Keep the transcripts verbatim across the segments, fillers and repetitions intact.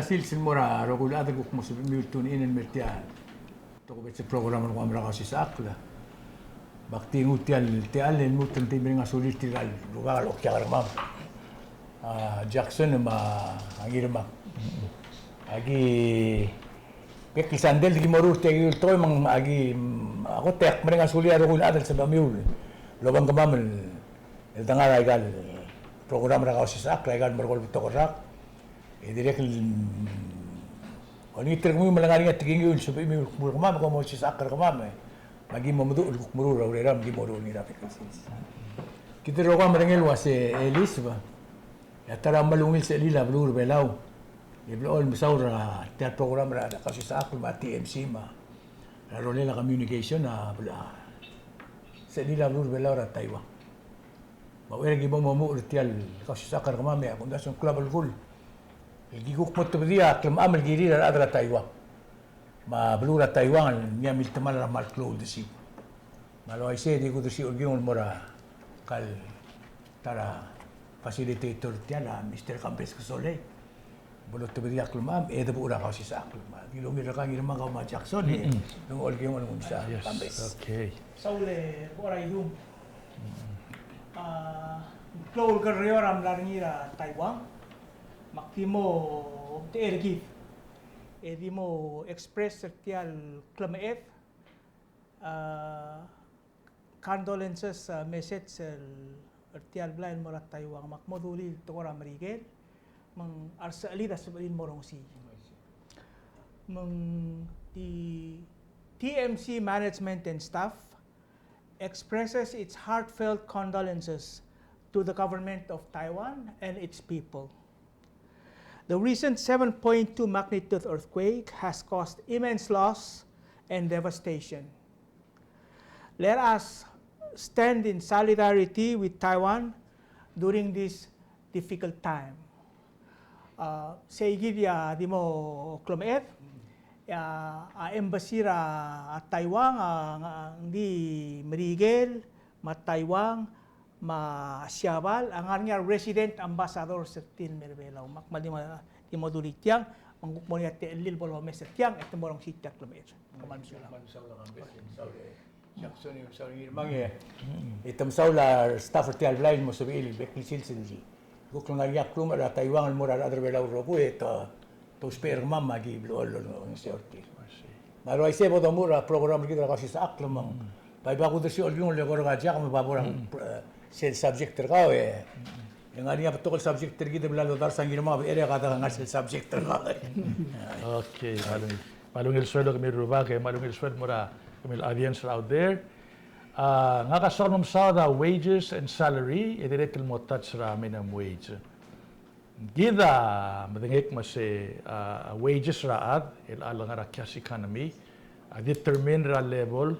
Sils el mo er a rokui el chad el kuk mo sebechemiu el tune in el mer tia el tokubets el program er kemam er a Kausisechakl. Me ak di nguu tia el techall el lmuut el di mereng a sulir tirka el rubak el okiak er kemam, a Jackson me a Ngirmang. Aki bek el sandei el di ki moruul er tia el tekoi me aki, a kot e ak mereng a sulir a rokui el chad el sebechemiu el obengkemam el dengar aika el program er a Kausisechakl, aika el merekong el betok el rak. E dirrek el olengit er kemiu me le ngar er ngii a tekingir el sebechemiu el kmo er kemam, kom olsisechakl er kemam, me aki mo meduch el kuk meruul er a urerem, me aki mo ruul er ngii er a bek el sils. Kid el rokui a merengel el uase Elizabeth, e a ta er a kmal ungil sechelil a beluu er a Belau e blechoel mesaul er tia el program er a Kausisechakl me a T M C me a rolel a communication a bla, sechelil a beluu er a Belau er a Taiwan. Me a uchei er a ki bo momuchel er tia el Kausisechakl er kemam, e a kuk mla soak el klou a belkul el ki kuk mo tebedii a klemecham el kirir a rechad er a Taiwan me a beluu er a Taiwan el ngii a miltemall er a kmal klou el uldesuiu. Me a le uaisei e di kudersii a olkiung el mo er a ka el ta er a facilitator er tia el, a Mister Kambes Kesolei, bo lotebedii a klemecham e debuch er a Kausisechakl. Me a di lungil er kau Ngirmang, kau me a Jackson, e, mm, lungil a olkiung el ngu msa. Yes. Kambes. Okay. Saul e bo er a idung. A klou el kerreor a mla er ngii er a Taiwan, me ak di mo omtechei er kid e di mo express er tia el klemeched, a, condolences, a, message el, er tia el blai el mo er a Taiwan, me ak mo dulii el tekoi er a Merikel, me ng a resechelid a sebechir el mo rongesii. Me ng di T M C management and staff expresses its heartfelt condolences to the government of Taiwan and its people. The recent seven point two magnitude earthquake has caused immense loss and devastation. Let us stand in solidarity with Taiwan during this difficult time. A, sei kid a di mo klemeched, a, a embassy er a Taiwan, a, ng di Merikel me a Taiwan me a Siabal a ngar er ngii a resident ambassador er tir el mer Belau. Me ak kmal di mo, di mo dulii tiang, me ng kuk mo er ngii a techellir el bo lomes er tiang, e te mo rongesii tia el klemeched. Kmal mesulang. Kmal mesulang, Kambes, mesulang. Jackson, mesulang Ngirmang e. E te mesaul a staff er tia el blai el mo sebechir el bek el sils el di kuk ngar er ngii a klumech er a Taiwan el mo er a rechad er a Belau el rokui, e te, te ousbech er kemam me aki blechoel olengeseu er tir. Me a le uaisei e bo domuchel er a program er kid er a Kausisechakl me ng bai, bai kudersii a olkiung el eko er a Jack me ba bo er a, e, sel subject er kau, e. E ngar er ngii a betok el subject er kid el bla lodars a Ngirmang, e a kede ngar sel subject er kau. Okay, kmal ungil. Kmal ungil sueleb kemiu el rubak, e kmal ungil sueleb el mo er a kemiu el audience out there. A, ngak a soak el mo mesaod a wages and salary, e dirrek el mo touch er a minimum wage. Kid a medengei el kmo se, a, wages er a chad, el a lengar er a cash economy, a determine er a level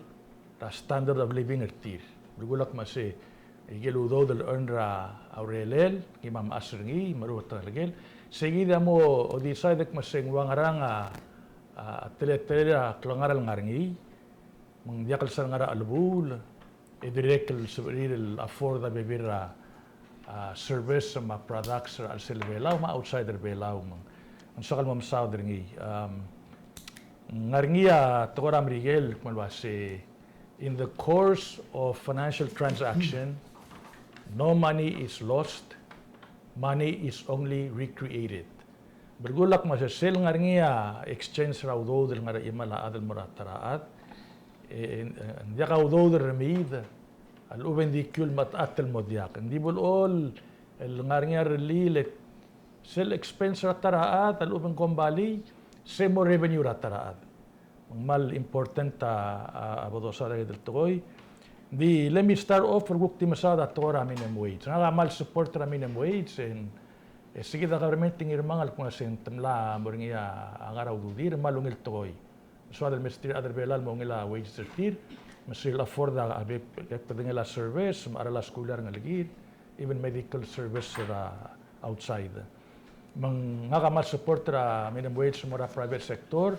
er a standard of living er tir. Belkul a kmo se, ikel udoud el earn er a urerel, ngii me a mechas er ngii, me a rubak el ngelekel. Sei kid a mo decide el kmo se ng ua ngerang a, a, teletelel a klengar el ngar er ngii, me ng diak el sel ngar er a chelebuul, e dirrek el sebechir el afford a bebil er a, a, service me a products er a chelsel Belau me a outside er Belau me ng soak el mo mesaod er ngii. Am, ngar er ngii a tekoi er a Merikel el kmo el uase, in the course of financial transaction, no money is lost, money is only recreated. Belkul a kmo se sel ngar er ngii a exchange er a udoud el ngar er a chimal a chad el mo er a ta er a chad, e, e, ng diak a udoud el remiid a lechub e ng di kiul me a techat el mo diak. Ng di blechoel el ngar er ngii a rellii el sel expense er a ta er a chad a lechub e ng kombalii, sei mo revenue er a ta er a chad. Me ng kmal important a, a, a bo dosaod a ikel tekoi. Ng di, let me start off el kuk di mesaod a tekoi er a minimum wage. Ngak a kmal support er a minimum wage, e ng, e sei kid a government, Ngirmang, el kmo se ng te mla mo er ngii a ngar er a ududir, kmal ungil tekoi. Soad el mesterir a rechad er Belau el mo ungil a wages er tir, me sel afford a, a bek, bek el bedengel a service, me a cheral a skuul a rengelekir, even medical service er a outside. Me ng ngak a kmal support er a minimum wage el mo er a private sector.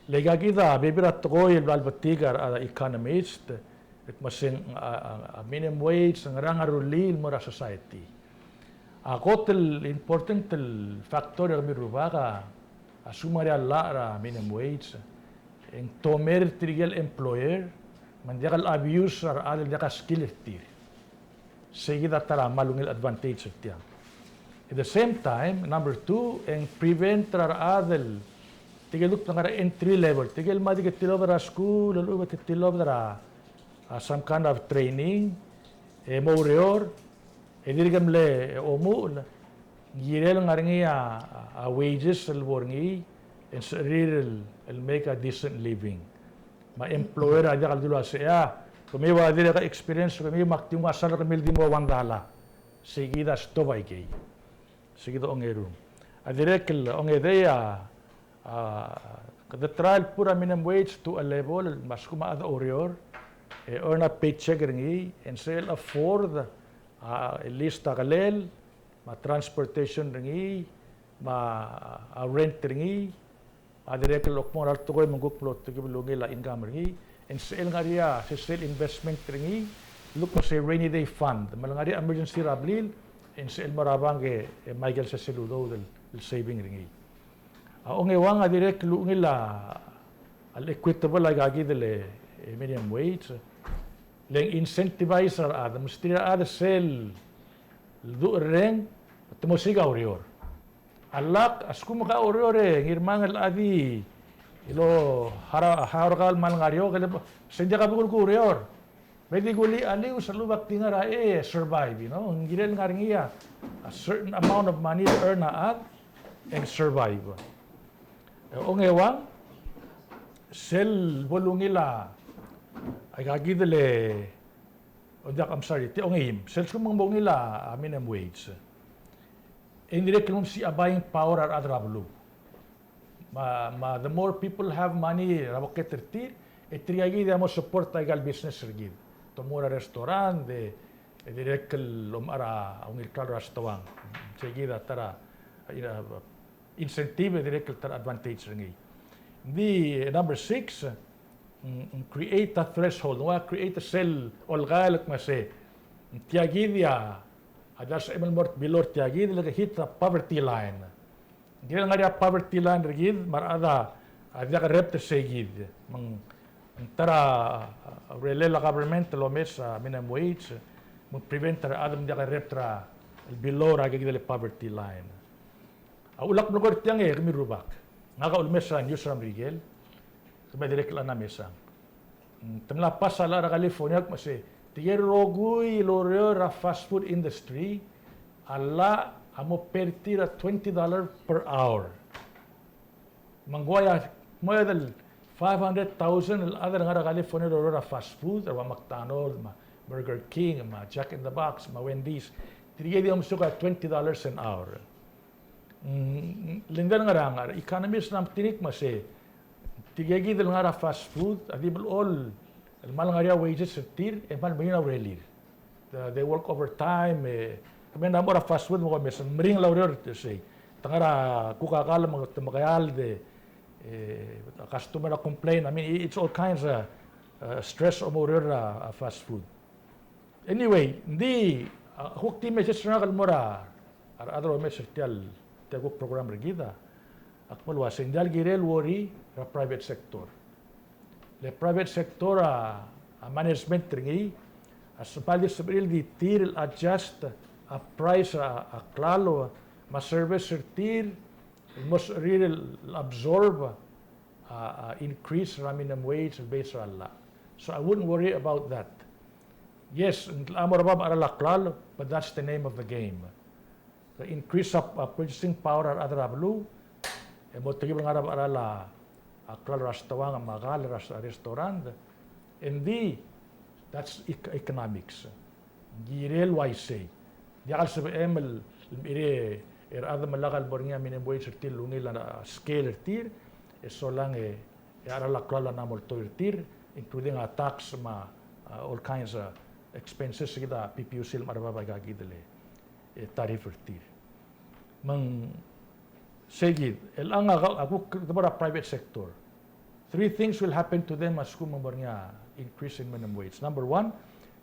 Le aika kid a bebil er a tekoi el bla lebetik a, a economist, el kmo se ng, a, a, a minimum wage, ngerang a rullii el mo er a society. A kot el important el factor er kemiu el rubak a, A lsekum ng ngar er ngii a llach er a minimum wage, e ng tomer er tirke el employer, me ng diak el abuse er a rechad el diak a skill er tir. Sei kid a ta er a kmal ungil advantage er tiang. At the same time, number two, e ng prevent er a rechad el tirke el kuk ngar er a entry level, tirke el mla di ke tilobed er a skuul, el lechub e ke tilobed er a, a, some kind of training, e mo oureor, e dirk mle omuchel, ng kirel ngar er ngii a, a wages el bo er ngii, e ng sebechir el, el make a decent living. Me a employer a diak el dilu el uasei, a, kemiu a dirk experience er kemiu me ak di nguu a salary er kemiu el di mo one dollar. Sei kid a stop a ikei. Sei kid a ongeru. A dirrek el ongedei a, a, kede try el put a minimum wage to a level el me a lsekum a chad a oureor, e earn a paycheck er ngii, e ng sel afford, a, at least a kelel, me a transportation er ngii, me a, a rent er ngii, a dirrek el kmo ng ngar er a tekoi me ng kuk mlo tekib el ungil a income er ngii, e ng sel ngar er ngii a sel investment er ngii, el kmo se rainy day fund, me le ngar er ngii a emergency er a blil, e ng sel mo er a bank e, e me aikel sel udoud el, el saving er ngii. A ongeuang a dirrek el ungil a, a le equitable a ikakid el, e, minimum wage, le ng incentivize er a rechad, mesterir a rechad sel, el duch el reng, te mo siik a ureor. A lak, a lsekum ke oureor e, ngii me a ngii el chad el, ilo, harau, harau er kau el kmal ngar er eou, ke le, se ng diak a bek el kuureor. Me di kulii a lius el lechub e ak di ngar er a, e, survive, you know. Ng kirel ngar er ngii a, a certain amount of money to earn a chad, e ng survive. E, ongeuang, sel bo lungil a, a ikakid el, o diak, I'm sorry, tia ongeim, sel lsekum ng mo ungil a, a minimum wage, e ng dirrek el mo mesisiich a buying power er a rechad er a beluu. Me a, me a the more people have money er a pocket er tir, e tirka kid a mo support a ikal business er kid. Te mo er a restaurant, e, e dirrek el omechar a ungil klalo er a stoang. Sei kid a ta er a, a, incentive, e dirrek el ta er a advantage er ngii. Ng di, number six, mm, mm, create a threshold, ng ua create sel olkael el kmo se, tia kid a, a diak el sebechem el mo er a below er tia kid, le ke hit a poverty line. Ng kirel ngar er ngii a poverty line er kid, me a rechad a diak el rebt er sei kid. Me ng, ng ta er a, a, urerel a government el omes a minimum wage, me ng prevent er a rechad me ng diak el rebt er a, el below er a ikakid el poverty line. A uchul ak mlo kora tiang e kemiu el rubak. Ngak a ulemes er a news er a Merikel, kemiu a dirrek el mla mesang. Mm, te mla pass a llach er a California el kmo se, tirke el rokui el oureor er a fast food industry, a llach a mo pay er tir a twenty dollar per hour. Me ng uai a kmo edei el five hundred thousand el chad el ngar er a California el oureor er a fast food, er a ua McDonald's, me a Burger King, me a Jack in the Box, me a Wendy's. Tirke di omesuk a twenty dollars an hour. Mm, le ng di ngar er a, ngar er a economist a mla metik me se, tirke kid el ngar er a fast food, a di blechoel el kmal ngar er ngii a wages er tir, e kmal meringel a urerir. They, they work overtime, e, kemiu a mo er a fast food me kom mesa, meringel a ureor er sei. Te ngar er a kuk a kall me te mekeald e, e, a customer a complain, I mean, it's all kinds of, uh, stress el mo oureor er a, a fast food. Anyway, ng di, a, kuk di message er ngak el mo er a, a rechad el omes er tia el, tia el kuk program er kid a, ak kmal uase ng diak el kirel worry er a private sector. Le private sector a, a management er ngii, a sebechel di sebechir el di tir el adjust a price er a, a klalo, me a service er tir, el mo sebechir el absorb a, a increase er a minimum wage el base er a llach. So I wouldn't worry about that. Yes, ng mo er a bab a cheral a klalo, but that's the name of the game. The increase of, uh, purchasing power er a rechad er a beluu, e mo telkib el ngar er a bab a cheral a klalo er a stoang me a kall er a restaurant, e ng di, that's ec-, economics. Ng kirel uaisei. Diak el sebechem el, el mei er a rechad me lak el bo er ngii a minimum wage er tir el ungil a scale er tir, e solang e, e a cheral a klalo a mla mo oltoir er tir, including a tax me a, uh, all kinds of expenses er kid a PPUC el mla er a bab a ikakid el, e, tariff er tir. Me ng sei kid, el ngar er a, a kuk, te mo er a private sector. Three things will happen to them a lsekum ng mo er ngii a increase in minimum wage. Number one,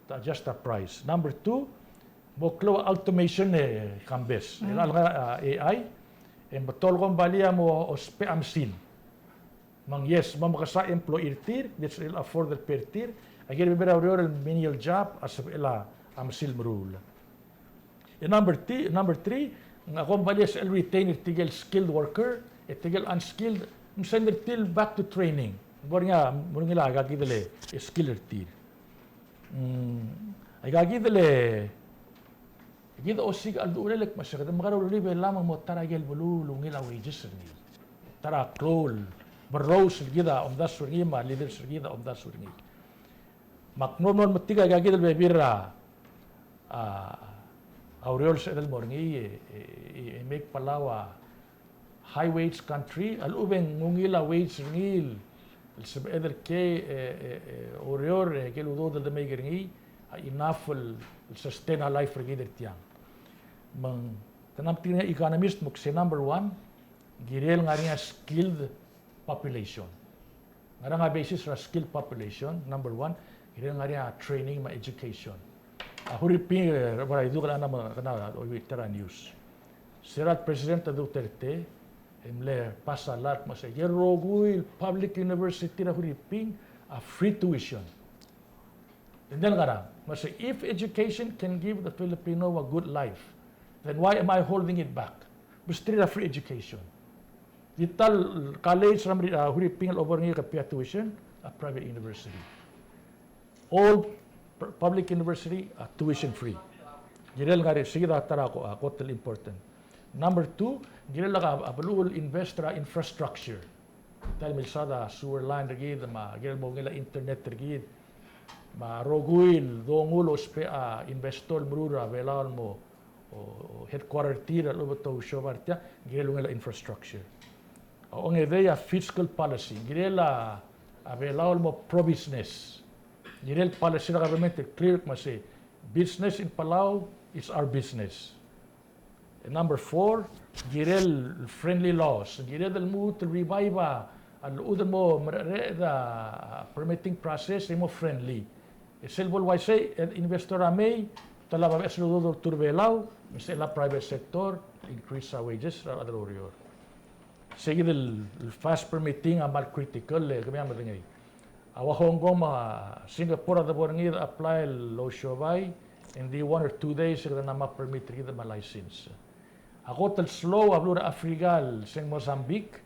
te adjust a price. Number two, mo klou a automation e kambes. Mm. El ngar er a, a, AI, E ng betok el kombalii a mo ousbech a mesin. Me ng yes, mo mekesai a employee er tir, di sel afford el pay er tir, a kirel bebil er a ureor el menial job a sebechel a mesil meruul. E number three, number three, ng a kombalii a sebechel retain er tirke el skilled worker, e tirke el unskilled, me send er tir back to training. Bo er ngii a, bo er ngii a ikakid el skill er tir. Mm, ikakid el, kid a osiik a ureor el kmo se kede mekera ureor er Belau me ng mo ta er a ikel beluu el ungil a wages er ngii. Ta er a klou el berrous el kid a omdasu er ngii me a leaders er kid a omdasu er ngii. Me ak mlo, mlo metik a ikakid el bebil er a, a, a ureor el sebeched el mo er ngii, e, e, e, e make Palau a high wage country, a lechub e ng ungil a wage er ngii el sebeched el kiei, e, e, e, oureor, e, ikel udoud el de make er ngii, a enough el, el sustain a life er kid er tiang. Me ng, te mla metik er ngii a economist me kuk sei number one, kirel ngar er ngii a skilled population. Ngerang a basis er a skilled population, number one, kirel ngar er ngii a training me a education. A Huriping, e, er a bo er a idung e kede mla, kede mla oiuii er a news. Se er a President Duterte, e mle pass a law el kmo se, ikel rokui el public university er a Huriping, a free tuition. Ng di ngerang, me se, if education can give the Filipino a good life, then why am I holding it back? Besterir a free education. Di ta el college er a Meri-, a, Huriping el obo er ngii e kebia tuition, a private university. All pr-, public university a tuition free. Kirel ngar er sei, kid a ta er a ko-, a kot el important. Number two, kirel a, a beluu el invest er a infrastructure. Ta el milsaod a sewer line er kid, me a kirel mo ungil a internet er kid, me a rokui el dongu el ousbech a investor el meruul er a Belau el mo, o, o headquarter er tir a lechub e te ousiobai er tiang, kirel ungil a infrastructure. A ongedei a fiscal policy, kirel a, a Belau el mo pro-business. Kirel policy er a government el clear el kmo se, business in Palau is our business. Number four, kirel friendly laws. Kired el lmuut el revive a, a lechub e mo mereched a permitting process e mo friendly. E sel bo el uaisei, e investor a mei, te lak a beches el udoud el oltuu er a Belau, me sel a private sector, increase a wages er a rechad el oureor. Sei kid el, el fast permitting a kmal critical, e kemiu a medengei. A ua Hong Kong me a Singapore a debo er ngii e apply el ousiobai, e ng di one or two days e kede mla mo permit er kid me a license. A kot el slow a beluu er a Africa el se ng Mozambique,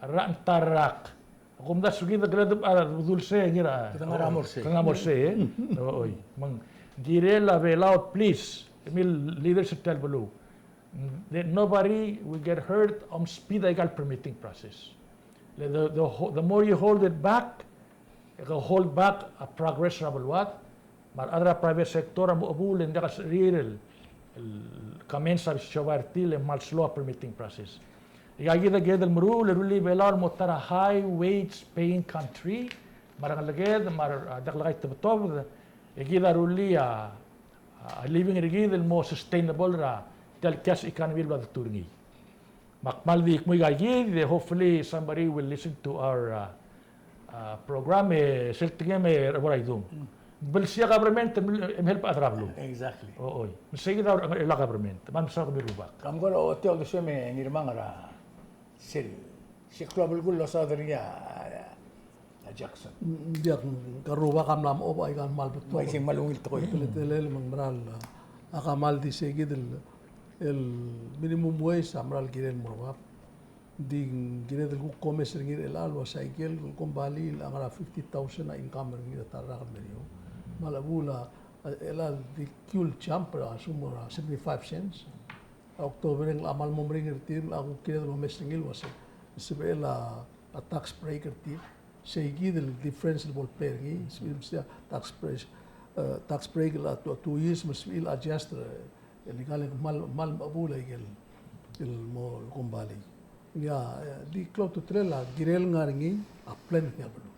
a rak, ng ta el rak. A kumdasu e kid a kede, a, dulse, ngira. Kede ngar er a mo er sei. Kede ngar er a mo er sei, e? Oi. Me ng kirel a Belau, please, kemiu el leaders er tia el beluu, that nobody will get hurt, om speed aika el permitting process. Le the, the ho-, the more you hold it back, e ke hold back a progress er a beluad, me a rechad er a private sector a mo chebuul e ng diak el sebechir el, el commence a siobai er tir, le kmal slow a permitting process. Aika kid a kired el meruul, e rullii a Belau el mo ta er a high wage paying country, me a rengeleked, me a, a, diak le kaitebetobed, e kid a rullii a, a living er kid el mo sustainable er a tia el cash economy el bla detuu er ngii. Me ak kmal di kmo aika kid, e hopefully somebody will listen to our, uh, uh, program, e sel tekingem e bo er a idung. Belsii a government e mle, e mle help a rechad er a beluu. Exactly. O, oi. Me sei kid a, a government. Me ng mesaod kemiu el rubak. Kam kora ochotii a uldesuem e Ngirmang er a sel, sel klou a belkul el losaod er ngii a, a Jackson. Ng diak, ngka el rubak a mla mo oba aika el kmal betok. Bai se ng kmal ungil tekoi. Teletelel me ng mera el, a kmal di sei kid el, el minimum wage a mera el kirel el mo er bab. Ng di kired el kuk omes er ngii er chelecha el uasei aike el kombalii a ngar er a fifty thousand a income er ngii er a ta el rak el meriou. Me a lechub a, a chelecha el di fuel jump er a, assume er a seventy-five cents. A October e ng locha kmal mo meringel er tir, me a kuk kired el omes er ngii el uasei, sebechel a, a tax break er tir, sei kid el difference el bo le pay er ngii, sebechir el mesa tax break, e, tax break el a two, two years, me sebechir el adjust, e, el ikal e kmal, kmal mechebuul aike el, el mo kombalii. Ia, e, di klou a ultutelel a kirel ngar er ngii a plan er tia el beluu.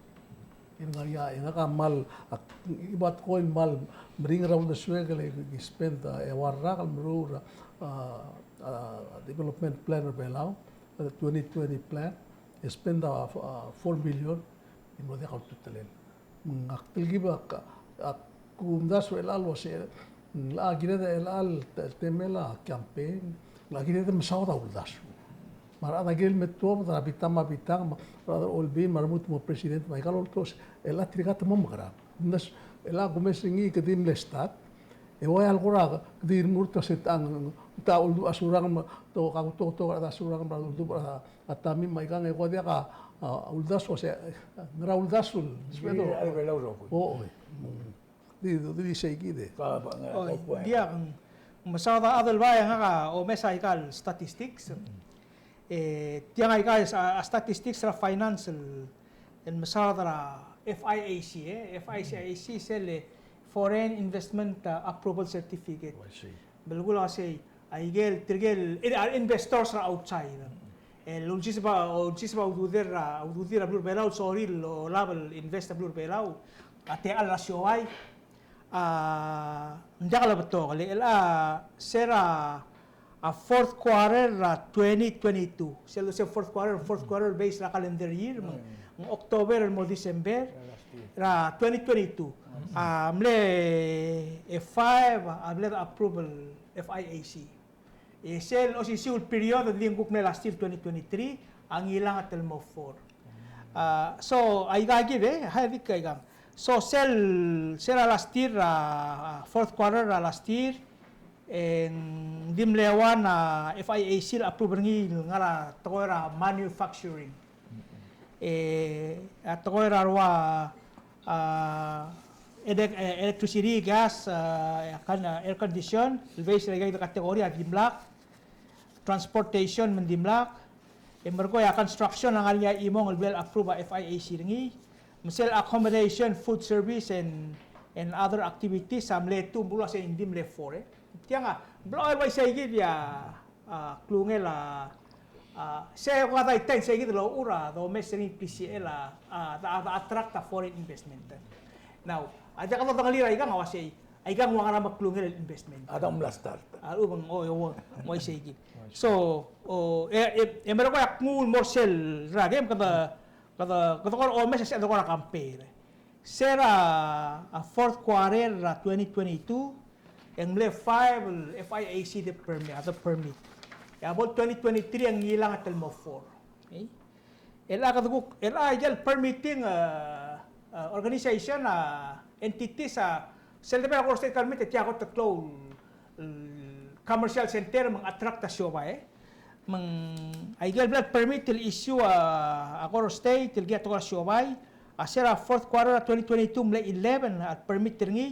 E ng ngar er ngii a, e ngak a kmal, ak, e bo el tekoi el kmal meringel er a uldesuek el ki spend, a, eua el rak el meruul er a, a, a, development plan er a Belau, a, twenty twenty plan, e spend a, a, four million, e mlo diak a ultutelel. Me ngak a telkib a, a, kumdasu er chelecha el uasei, ng locha kired er chelecha el te-, temel a campaign, ng locha kired el mesaod a uldasu. A rechad a kirel me tuobed er a bitang me a bitang, me a rechad er a Olbiil, me a rengud el mo president, me aika el oltos, el a tirka te mo mekerang. Ng di, el a kumes er ngii e ke di mle start, e ua ia el kora, ke di mle start, ng ta uldubech a Surangel, me te ko, ka ko to, to, a Surangel, me a uldubech a, a Tamim, me aikang e ko diak a, a, uldasu, se, ngera uldasu el, se, di, a, Belau el rokui. O, oi. Di, di, di sei kid e. Ka, ba, nga, oi, opo, e. Diak, ng mesaod a chad el bai ngak a omes aika el statistics. E, tiang aika a, a statistics er a finance el, el mesaod er a F I A C, e. F I A C sel Foreign Investment, a, Approval Certificate. Oh, I see. Belkul a sei, aike el, tirke el, el, a investors er a outside. El ulsiseb a, ulsiseb a ududir er a, ududir er a beluu er a Belau el sorir el olab el invest er a beluu er a Belau. A techall er a siobai, a, ng diak lebetok, le, el, a, se er a, a fourth quarter er a twenty twenty-two. Sel, sel fourth quarter, fourth quarter based er a calendar year, me ng, ng October el mo December, er a twenty twenty-two. A mle, e, five, a mle approval F I A C. E sel osisiu el period, ng di ng kuk mle last year twenty twenty-three, a ngilanget el mo four. A, so, aika kid e, ha, e dik aikang. So, sel, sel a last year, a, fourth quarter er a last year, e ng di mle one a F I A C el approve er ngii el ngar er a tekoi er a manufacturing. E, a tekoi er a rua, a, elec-, e, electricity, gas, a, kan, a, air condition, el base er aika el category a dimlak, transportation me ng dimlak, e merekong e a construction a ngar er ngii a chimong el bla el approve a F I A C er ngii, me sel accommodation, food service, and, and other activities, a mle two, me ng ua sei ng di mle four, e. Tiang a, bla el uaisei kid a, a, klungel a, a, se ko a daitai sei kid el ochur a domes er ngii P C L a, a, the, the attract a foreign investment. Now, a diak dodengelii er aikang a uaisei, aikang ua ngera me klungel el investment. A dang mla start. A lechub e ng, o, o, uaisei kid. So, o, e, e, e merekong e ak nguu el mo er sel, er a kem, kede, kede, kede kora omes e sel kora compare. Se er a, a, fourth quarter er a twenty twenty-two, e ng mle five el F I A C the permit, a, the permit. E a bo el twenty twenty-three e ng ngilanget el mo four. Okay? El a kede kuk, el a ikel permitting, a, a, organization, a, entities, a, sel debe er a Koror State Government e tia kot el klou el commercial center me ng attract a siobai, e. Me ng, a ikel bla el permit el issue a, a Koror State el kiei er a tekoi er a siobai, a se er a fourth quarter er a twenty twenty-two mle eleven a permit er ngii,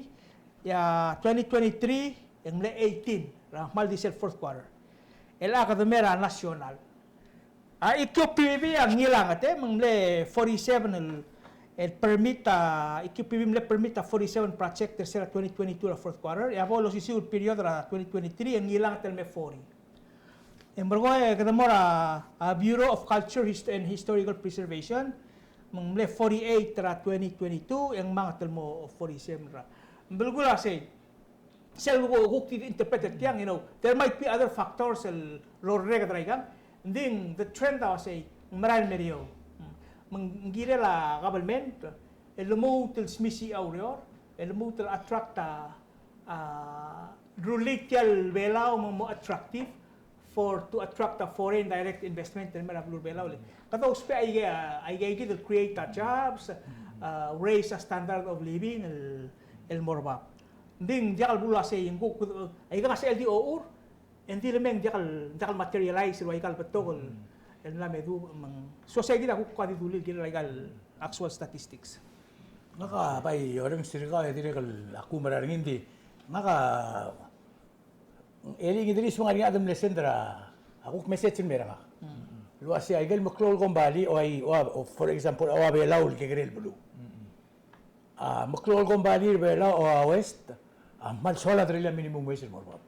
e a twenty twenty-three e ng mle eighteen, er a kmal di sel fourth quarter. El a kede mei er a national. A E Q P V a ngilanget, e, me ng mle forty-seven el, el permit a, E Q P V mle permit a forty-seven project er se er a twenty twenty-two er a fourth quarter, e a bo el osisiu el period er a twenty twenty-three e ng ngilanget el me forty. E merekong e kede mo er a, a, Bureau of Culture Hist-, and Historical Preservation, me ng mle forty-eight er a twenty twenty-two, e ng manget el mo forty-seven er a. Belkul a sei, sel kuk, kuk di interpret er tiang, you know, there might be other factors el lorreked er aikang. Ng di ng the trend a uaisei, ng merael el mei er eou. Me ng kirel a government el lmuut el smisichii a ureor, el lmuut el attract a, a, rullii tia el Belau me ng mo attractive for to attract a foreign direct investment el mei er a beluu er a Belau. Le kede ousbech aike, aike, aike kid el create a jobs, a, raise a standard of living el, el mo er bab. Ng di ng diak el beluu a sei, ng kuk, aikang a sel di ochur, e ng di le me ng diak el, diak el materialize el ua ikal betok el, el mla me du, me ng, so sei kid a kuk ko a di dulii el kirel aikal actual statistics. Ngak a bai orrenges er kau e dirrek el ak oumera er ngii, ng di ngak a Eli Idris, ng ngar er ngii a chad el mle send er a, a kuk message el mei er ngak el uasei aikel meklou el kombalii, o ai, o a, o for example, a ua Belau el kekerei el beluu. A meklou el kombalii er a Belau, o a West, a kmal soal a derellii a minimum wage el mo er bab.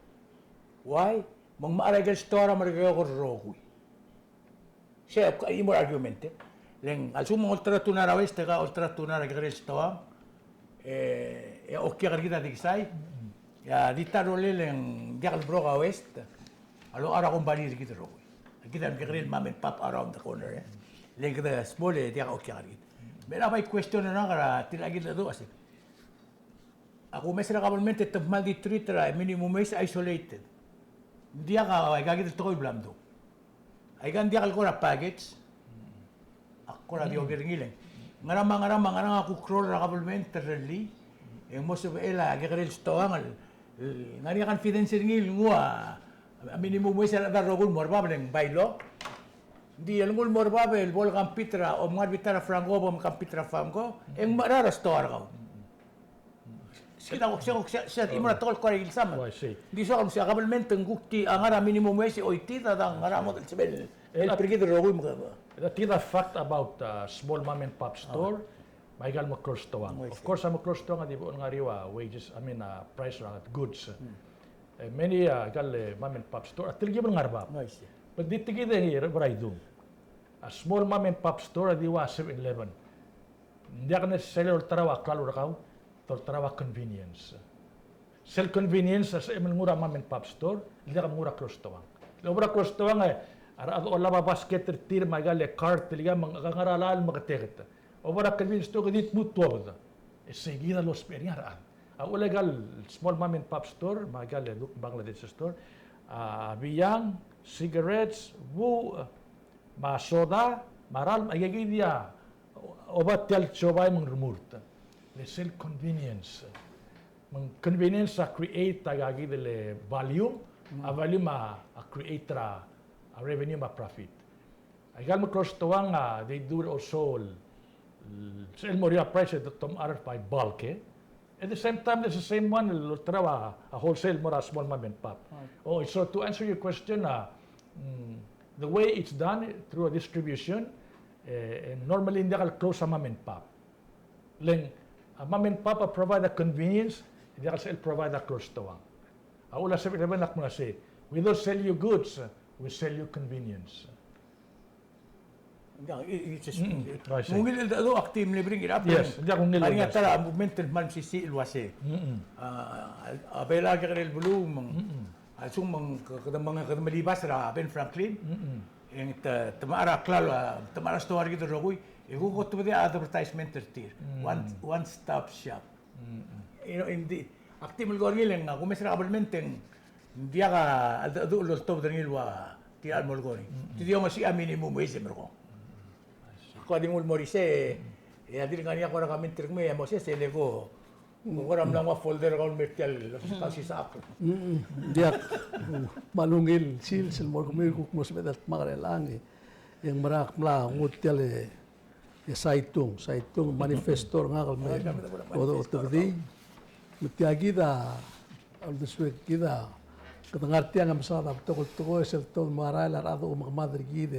Why? Me ng mechar aikel stoa er a Merikel el rokui. Se a chimo el argument, e. Le ng a lsekum ng olterau a tuna er a West, e ke olterau a tuna er a kekerei el stoang, e, e okiak er kid a di kesai, e a di ta el rolel e ng diak el broke a West a locha er a kombalii er kid el rokui. Kid a kekerei el mom and pop around the corner, e. Le ng kede small e diak a okiak er kid. Me a bai question er ngak er a tirka kid el dua se a kumes er a government e te kmal di treat er a minimum wage isolated. Ng diak a, aika kid el tekoi el bla mdung. Aika ng diak el kora package. Ak kora di oker er ngii el, ngera me a ngera me a ngera a kuk role er a government el rellii e ng mo sebechel a kekerei el stoang el, el ngar er ngii a confidence er ngii el nguu a minimum wage er a rechad el rokui el mo er bab el ng by law. Ng di el nguu el mo er bab el bo le compete er a, om ngar er a bita er a Franco, bo le compete er a Franco, e ng mecherar a stoa er kau. Sei kid a, sei, sei, sei, sei, imor a tekoi el kora ilsam. Oh, I see. Ng di soak el uasei a government ng kuk di, a ngar er a minimum wage e choitii a dang ngar er a model el sebechel el, el, el, perkid el rokui me ke. Tia kid a fact about, uh, small mom and pop store, me aika el meklou el stoang. Oh, I see. Of course, a meklou el stoang a di bo el ngar er eou a wages, I mean, uh, price er a goods. Hmm. E many, uh, aika el, eh, mom and pop store a telkib el ngar er bab. Oh, I see. But di tia kid e ng, er a idung. A small mom and pop store a di ua seven eleven. Ng diak necessarily olterau a klalo er kau, te olterau a convenience. Sel convenience a sebechem el nguu er a mom and pop store, el diak el nguu er a klou el stoang. Le obo er a klou el stoang e, a rechad a olab a basket er tir me aika el cart el ikang me ng ngar er a llach el meketeket. Obo er a convenience store e di tmuu tuobed. E sei kid a lousbech er ngii a rechad. A uchul e aika el small mom and pop store, me aika el Bangladesh store, a, biang, cigarettes, buuch, me a soda, me a ralm, aika kid a oba tia el siobai me ng remurt. Le sel convenience. Me ng convenience a create aika kid el volume, a volume a, a create er a, a revenue me a profit. Aika el meklou el stoang a, they do also el, el, sel mo er eou a price e te, te mechar er a by bulk, e. At the same time, there's the same one el olterau a, a wholesale mo er a small mom and pop. Right. Oh, so to answer your question, uh, mm, the way it's done through a distribution, eh, eh, normally ng diak el close a mom and pop. Le ng, a mom and pop a provide a convenience, e diak el sebechel provide a klou el stoang. A uchul a seven eleven a kmo ng uasei, we don't sell you goods, we sell you convenience. Ng diak, i, i, just, mm, I see. Ng ungil el, el, ak di mle bring it up. Yes, ng diak ungil el, a ta er a movement el kmal mesisiich el uasei. Mm-mm. A, a Belau a kekerei el beluu me ng, mm-mm, a lsekum me ng, ke-, kede me ng, kede melibas er a Ben Franklin. Mm-mm. E ng te, te mechar a klalo, te mechar a stoa er kid el rokui, e kuk otobedii a advertisement er tir. Mm. One, one stop shop. Mm-mm. You know, ng di, ak di melekoi er ngii le ng, a kumes er a kabelment e ng diak a, a, a, a, loltobed er ngii el ua tia el melekoi er ngii. Mm-mm. Te di omes a minimum wage e merekong. Ak di nguu el mo er isei, e a dirk ngar er ngii a kora comment er kemiu, e a Moses, e le ko, ko kora mla nguu a folder er kau el mer tia el, sisek. Mm-mm. Diak, kmal ungil sils el mo er kemiu el kuk mo sebeched el dmak er chelechang, e ng mera ak mla nguu tia el, e, saitung, saitung, manifesto er ngak el me, o, otobedii. Me tia kid a, a uldesuek kid a, kede ngar tiang e mesaod a betok el tekoi, sel tobed me a rael a rechad a omekemad er kid,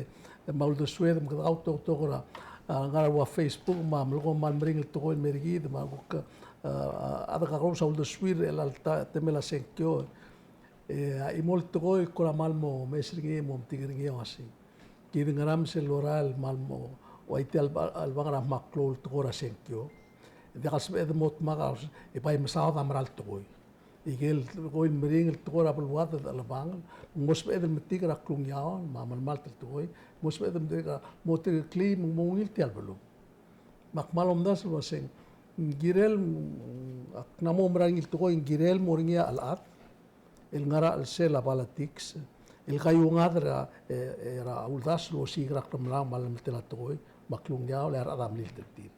e me a uldesued me kede kautoketok er a, a, ngar er a ua Facebook me a melekoi me a meringel tekoi el mer kid, me a kuk, a, a, a de kakerous a uldesuir er chelecha el ta-, temel a sengkio. E a chimo el tekoi el kora kmal mo mes er ngii e mo metik er ngii a uasei, kid ngera me sel lorael el kmal mo, ua tia el ba-, el bang er a kmal klou el tekoi er a sengkio. E diak el sebeched el mo dmak a, e bai mesaod a mera el tekoi. Ikel tekoi el meringel el tekoi er a beluad el chelebangel, ng mo sebeched el metik er a klungiaol me a melemalt el tekoi, mo sebeched el metik er a, mo tirkeklii me ng mo ungil tia el beluu. Me ak kmal omdasu el uaseng, ng kirel, ak mla mo mera er ngii el tekoi, ng kirel mo er ngii a chelechad el ngar er a chelsel a politics el kaiungad er a, e, er a uldasu el osiik er a klemerang me a llemeltel a tekoi me a klungiaol e a rechad a melilt er tir.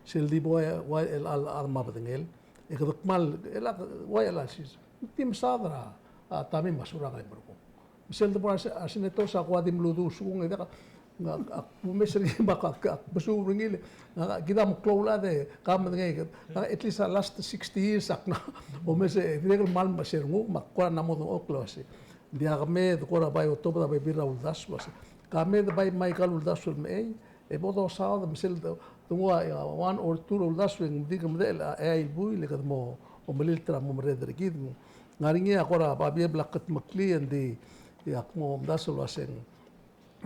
Sel di bo ua, ua el, el, el chad me a bedengel, e kede kmal, el, ua el, el, sis, di mesaod er a, a, Tommy me a Surangel e merekong. Me sel debo er a se-, a senators a kuk di mluduus kung e diak, ngak, ak omes er ngii me ak, ak, ak mesuub er ngii le, ngak, kid a meklou el chad e, ka medengei, ngak, at least a last sixty years ak mla omes e, dirrek el kmal mesa er nguk, me ak kora mla mo dengchokl el uasei, ng diak me de kora bai otobed a bebil er a uldasu el uasei, ka me de bai me aika el uldasu el mechei, e bo dosaod me sel de, de nguu a, a, one or two el uldasu e ng di ke medechel a, a eai el buil e kede mo, mo melilt er a mo merreder er kid. Ng ngar er ngii a kora babier el bla kudmeklii, e ng di, e ak mo omdasu el uaseng,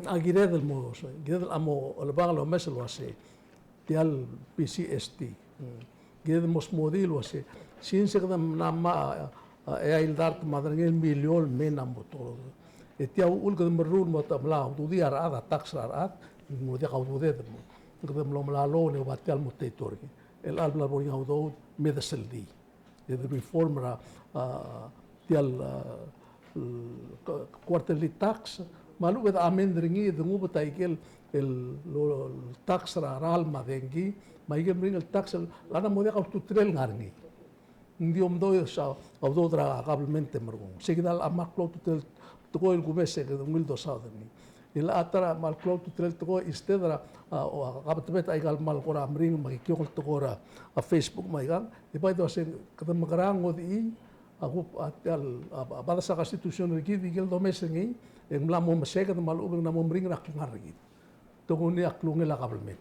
a kired el mo, kired el mo chelebangel el omes el uasei, tia el P C S T. Mm. Kired el mo smodii el uasei, since e kede mla ngmai a, a, eai el dart me a derengel miliol me ng mo toro. E tia uchul kede meruul el mo ta-, mla ududii a rechad, a tax er a rechad, ng mo diak a ududed el mo. Kede mlo melai a loan e oba tia el mo tia el tor. Chelecha el bla lebo er ngii a udoud me de sel di. E de reform er a, a, tia el, a, el, q-, quarterly tax, Me a lechub e de amend er ngii e de ngubet a ikel el, el, el tax er a ralm me a dengki, me a ikel meringel tax el, a lana mo diak a ultutelel ngar er ngii. Ng di omdois a udoud er a government e merekong. Sei kid a kmal klou a ultutelel tekoi el kumes e kede ungil dosaod er ngii. E le a ta er a kmal klou a ultutelel tekoi, instead er a, a, o, a kabetebet a ikal kmal kora meringel me a kikiongel tekoi er a, a Facebook me a ikang, e bai dousbech e kede mekerang e ngodechii, a kuk, a, tia el, a, a, bades a constitution er kid, ikel domes er ngii, e ng mla mo meseked me a lechub e ng mla mo meringel a klengar er kid. Te kuk ngii a klungel a government.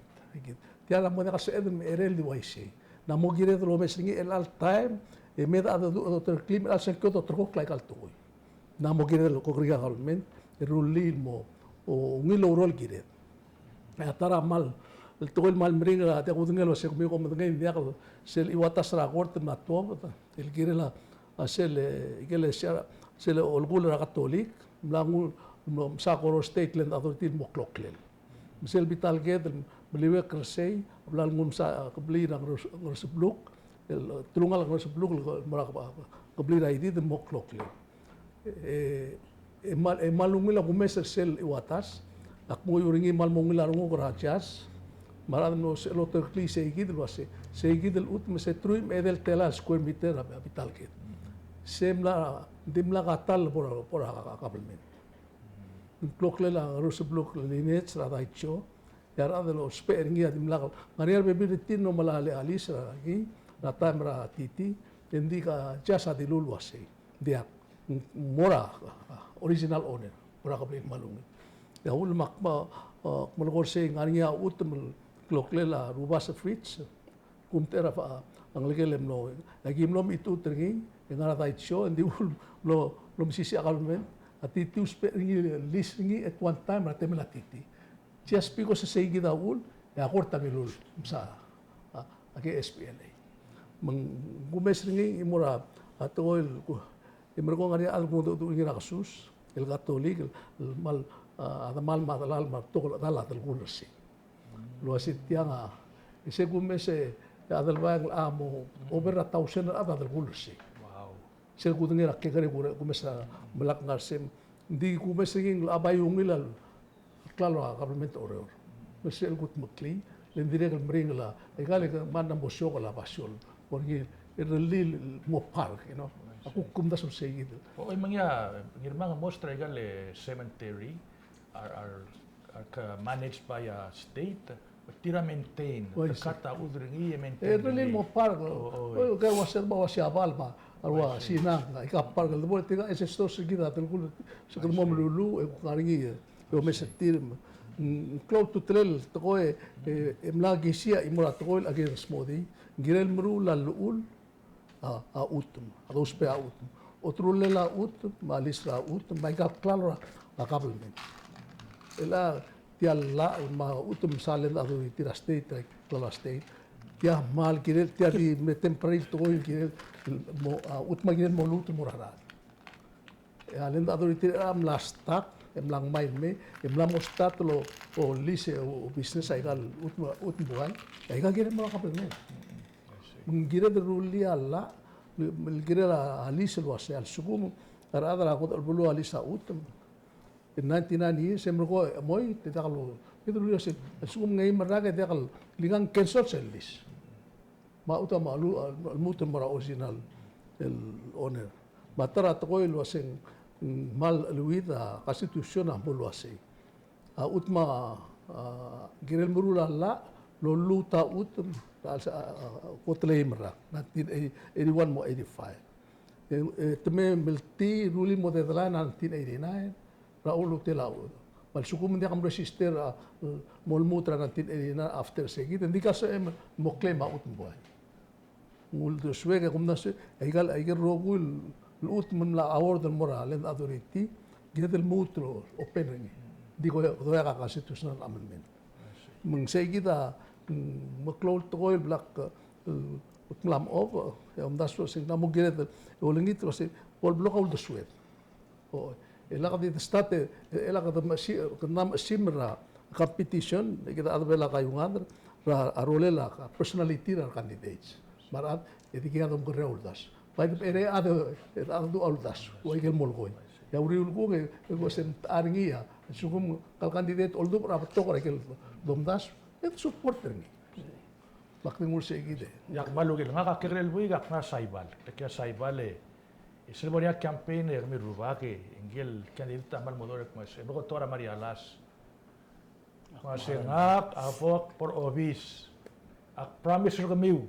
Tia el mo diak a sebeched el mecherei el di uaisei. Ng mo kired el omes er ngii er chelecha el taem, e me de a dedu-, dotereklii me er chelecha el sengkio e doterekokl a ikal tekoi. Ng mo kired el kokeriil a government, e rullii el mo, o, ungil oureor el kired. E a ta er a kmal, el tekoi el kmal meringel a diak kudengei el uase kemiu kom medengei, ng diak el sel chiuatas er a kort el mla tuobed, el kirel a, a sel, e, ikel, e, sel, sel olekull er a Katolik, mla nguu, mlo msa Koror State Land Authority el mo kloklel. Me sel bita el ked el meliuekl er sei, a bla lenguu el msa, a, kebliil er a Ngeres-, Ngeresebeluk, el, telungalek er a Ngeresebeluk, el mo er a, a, kebliil er a Idid el mo kloklel. E, e kmal, e kmal ungil a kumes er sel chiuatas, ak menguiu er ngii me ng kmal mo ungil a renguk er a judge, me a rechad el mlo se-, lotereklii sei kid el uase, sei kid el chutem me se truich me a edei el telael el square meter a, a bita el ked. Se mla, ng dimlak a ta el bo er a, bo er a, a, government. Ng kloklel a Ngeresebeluk el lineage er a Daicho, e a rechad el ousbech er ngii a dimlak, ngar er ngii a rebebil er tir el mla le a lease er ngii er a taem er a TT, e ng di a judge a dilu el uasei, ng diak, ng mo er a, a, original owner, mo er a kebliil el kmal ungil. E a uchul me ak, a, melekoi er sei, ngar er ngii a chutem el kloklel a Rubasech Fritz, kumtechei er a, a ngelekel e mlo, e aki mlo mechitechut er ngii, e ngar er a Daicho, e ng di uchul mlo, mlo mesisiich a government, a TT a ousbech er ngii, lease er ngii at one time er a temel a TT. Just because sei kid a uchul, e a kort a milul, msa, a, a KSPLA. Me ng kumes er ngii, e mo er a, a tekoi el ku-, e merekong, ngar er ngii a chad el kmo ng, ng, ng er a kesus, el Katolik, el, el kmal, a, a demal me a delal me a betok el chedal a delkull er sei. El uase tiang a, e se kumes e, e a Adelbai a mo over a thousand el chad a delkull er sei. Wow. Sel kudengei er a kekerei, kure-, kumes a melak ngar sei. Ng di kumes er ngii el a bai ungil a klalo er a government er Oreor. Me sel kudmeklii, le ng dirrek el meringel a, e kmal, e kmal mla mo siokel a basio el, bo er ngii, e rellii el mo park, you know. A kuk kumdasu el sei kid. O, e me ng, Ngirmang, most er a ikal, e, cemetery are, are, are, uh, managed by a state, but tir a maintain. Oh, I see. Te cut a chuodel er ngii e maintain. E rellii el mo park. O, o, o, e. Ke ua se, ba ua Siabal me a, ua Sinang, aika park el debo, tirka ancestors er kid a telkul, se kede mo meluluuch, e kuk ngar er ngii, e omes er tir. Mm, klou a ultutelel el tekoi, e, e mla kisiich a chimo er a tekoi el kirel el smodii, ng kirel meruul a llechul, a, a chutem, a dousbech a chutem. Oterulel a chutem, me a lease er a chutem, me aika el klalo er a, a government. E le tia el llach me a chutem, msa Land Authority er a state, er a klalo er a state. Tia kmal kirel, tia di mle temporary el tekoi el kirel, mo, a, chutem a kirel mo lmuut el mo er a rechad. E a Land Authority a mla start, e mla ngmai el mei, e mla mo start el o, o lease, o, o business aika el chutem, chutem buai, e aika kirel mo er a government. Me ng kired el rullii a llach, me, me ng kirel a lease el uasei, a lsekum a rechad er a kot el beluu a lease a chutem. In ninety-nine years, e merekong e chemoi, te diak el, kede rullii el uasei, a lsekum ng eim el rak e diak el, le ng cancel sel lease. Me a chutem a lu-, a lmuut el mo er a original el owner. Me a ta er a tekoi el uasei ng, mm, kmal cheleuid a constitution a mo el uasei. A chutem a, a, kirel meruul a llach, lolluut a chutem, a, a, a, kot el eim el rak, nineteen eighty-one mo eighty-five. E, e, te mei el meltii, rullii el mo deadline a nineteen eighty-nine, er a ultutelel a chutem. Me a lsekum ng diak mregister a, mo lmuut er a nineteen eighty-nine after sei kid, ng di ka sebechem el mo claim a chutem buai. Ng uldesuek e kumdasu, aika el, aike el rokui el chutem el mla award el mo er a Land Authority, kired el lmuut el open er ngii. Ng di ko, ko doiak a constitutional amendment. Me ng sei kid a, mm, meklou el tekoi el bla k, e, kmal mo, e omdasu e sei ng mo kired el olengit el uasei, bo el blo a uldesued. O, e lak di start e, e lak di mechesi-, kede mla mechesim er a competition, e kede chad er a Belau a kaiungad er a, a rolel a personality er a candidates. Me a rechad, e di kid a domekerreu a uldasu. Bai de, e a rechad, e a rechad a uldasu, ua ikel molekoi. E a uriul kuk e, e ko se mtechar er ngii a, a lsekum ngka el candidate oldubech er a betok er a ikel domdasu, e de support er ngii. Me ak di nguu er sei kid e. Ia, kmal ungil, ngak a kekerei el buik, ak ngar er a Saibal. Tia a Saibal e, e sel bo er ngii a campaign e kemiu el rubak e, ngike el candidate a kmal mo dodech el kmo se, e mlo betok er a Marialas. Kmo se ngak a bo kbo er a obis, ak promise er kemiu,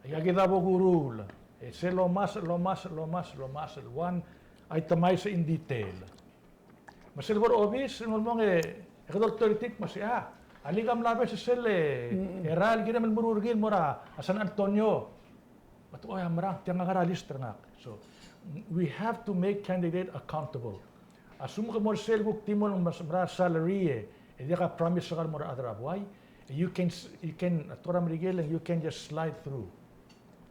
aika kid a bo kuruul, e sel lomes, lomes, lomes, lomes el one itemize in detail. Me sel bo er a obis, ng ulemong e, e kede oltoir er tir el kmo se, a, alii, ke mla obes sel, e, er a el kirem el meruul er ngii el mo er a San Antonio. But, oi, a merang, tia ngak a ngar er a list er ngak. So, we have to make candidate accountable. A lsekum ke mo er sel kuk di mo mera, mera el salary e, e diak a promise er kau el mo er a rechad er a buai, you can s-, you can, a tekoi er a Merikel, you can just slide through.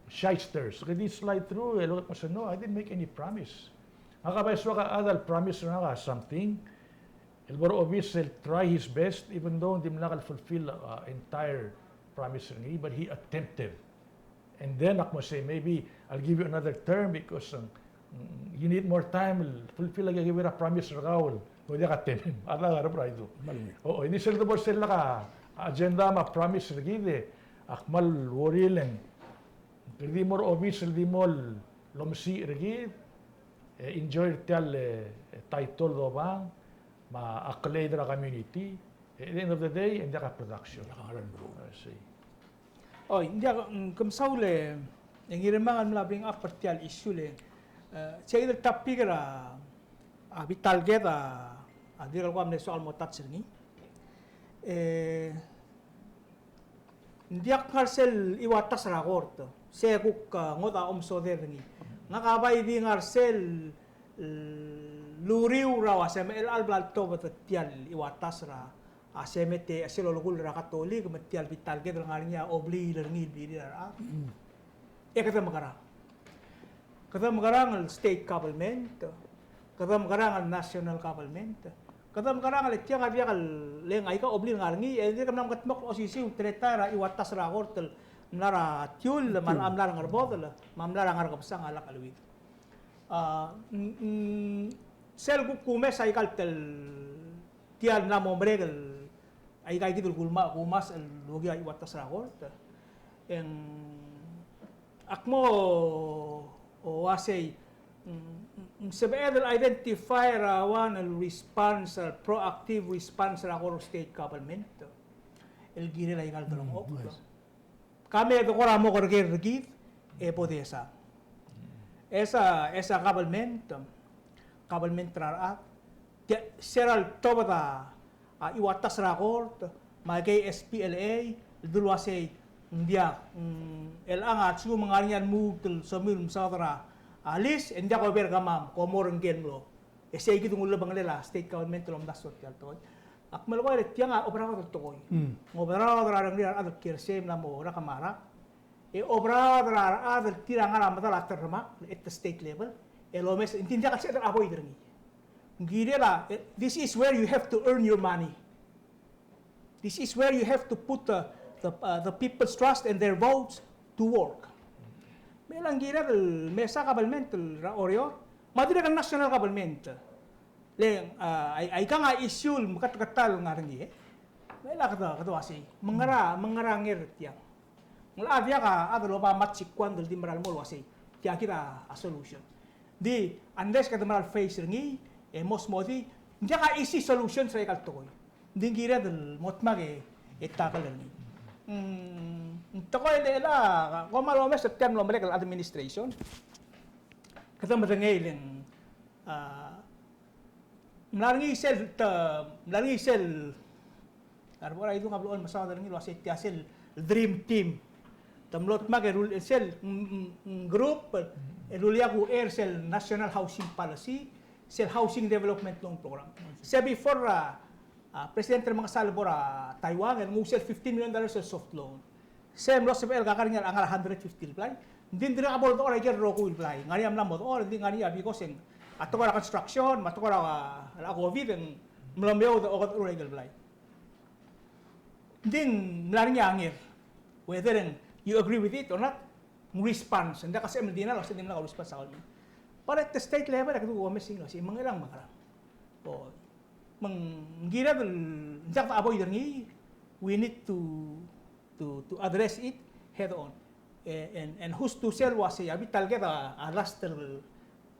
Shysters, ke di slide through, e lolekoi el kmo se, no, I didn't make any promise. Ngak a bai soak a chad el promise er ngak a something, el bo er a obis el try his best, even though ng dimlak el fulfill a, a entire promise er ngii, but he attempted. And then, ak mo sei, maybe I'll give you another term because, um, you need more time el fulfill a, give a promise er kau el, no diak a temem. A da ngar er a Friday. Kmal ungil. O, o, e di sel debo er sel lak a agenda me a promise er kid e, ak kmal worry el ng, kede di mo er a obis el di mo lomesiich er kid, e enjoy er tia el, e, title dobang, me a accolade er a community, e, at the end of the day, e ng diak a production. Diak a ngerang el meruul. I see. Oi, ng diak, mm, ke mesaul e, e Ngirmang a mla bring up er tia el issue el, e, tia kid el topic er a, a bita el ked a, a dirrek el kuk mle soak el mo touch er ngii. E, ng diak ngar sel iuatas er a kort, se kuk, a, ngodech a omesodel er ngii. Ngak a bai di ngar sel, l-, uriul er a ua se me chelecha el bla ltobed tia el iuatas er a, a, se me te, a, sel olekull er a Katolik, me tia el bita el ked el ngar er ngii a obliil er ngii el blirir a rechad. E kede mekerang. Kede mekerang el state government, kede mekerang el national government, kede mekerang el tiang a diak el, le ng aika obliil ngar er ngii, e dirk mla mekedmokl el osisiu, te retire er a iuatas er a kort el mla er a tiull, me a mla er a Ngerbodel, me a mla er a Ngerkebesang a lak cheleuid. A, mm, mm, sel kuk kumes aika el tel tia el mla mo merek el aika kid el kulma-, kumes el okiu a iuatas er a kort. E ng, ak mo uasei, mm, mm, sebeched el identify er a one el response, el proactive response er a Koror State Government el kirel aika el delengchokl. Yes. Ka me de kora mo kerker er kid, e bo de sa. E sa, e sa government, government er a rechad, tia, se er a letobed a, a, iuatas er a kort, me a K S P L A, el dulu uasei, ng diak, mm, el chang a lsekum ng ngar er ngii a lmuut el somiu el mesaod er a, a, lease, e ng diak ober kemam, kom mo er ngike el mlo. E sei kid a ulebengelel a state government el omdasu er tia el tekoi. Ak melekoi e tiang a oberaod el tekoi. Mm. Ng oberaod er a rengrir a rechad el kiei er sei me ng mo rak me a rak. E oberaod er a rechad el tir a ngar er a medal a terremakl at the state level. E lomes, ng di ng diak el sebeched el avoid er ngii. Ng kirel a, e, this is where you have to earn your money. This is where you have to put the, the, uh, the people's trust and their votes to work. Me ng kired el mesa government er a Oreor, me a dirrek el national government. Le, uh, ai, aikang a issue el meketeketang el ngar er ngii, e. Me a kede, kede uasei, me ngera, me ngera nger tiang. Ng locha diak a chad el oba magic wand el di mera el mo el uasei tia kid a solution. Di, unless kede mera el face er ngii, e mo smodii, ng diak a easy solution er aika el tekoi. Ng di ng kired el mo dmak e tackle er ngii. Mm, ng tekoi el, el, a, kom kmal omes er tia el mlo merek el administration. Kede medengei el ng, a, mla er ngii sel, te, mla er ngii sel, a rebo er a idung a blo el mesaod er ngii el uasei tia sel dream team. Te mlo dmak e rullii sel, mm, mm, mm, group, e rullii a kuchei er sel National Housing Policy, sel Housing Development Loan Program. Se before, a, a, President Remengesau el bo er a Taiwan, el nguu sel fifteen million dollars el soft loan. Se mlo sebechel el kar er ngii a ngar er a hundred fifty el blai. Ng di ng dirrek a bo ledechor a ikel rokui el blai. Ng ngar er ngii a mla mo dechor, ng di ng ngar er ngii a because e ng a tekoi er a construction, me a tekoi er a, a COVID, e ng mlo meoud e okedechor a ikel blai. Ng di ng mla er ngii a nger. Whether e ng you agree with it or not, ng response. Ng diak a sebechem el deny el uasei ng dimlak a response a government. But at the state level, e kede omes er ngii el uasei, me ng chelechang me a ngerang. O, me ng kired el, ng diak de avoid er ngii, we need to, to, to address it head on. And, and, and who's to say el uasei, a bita el ked a, a last el,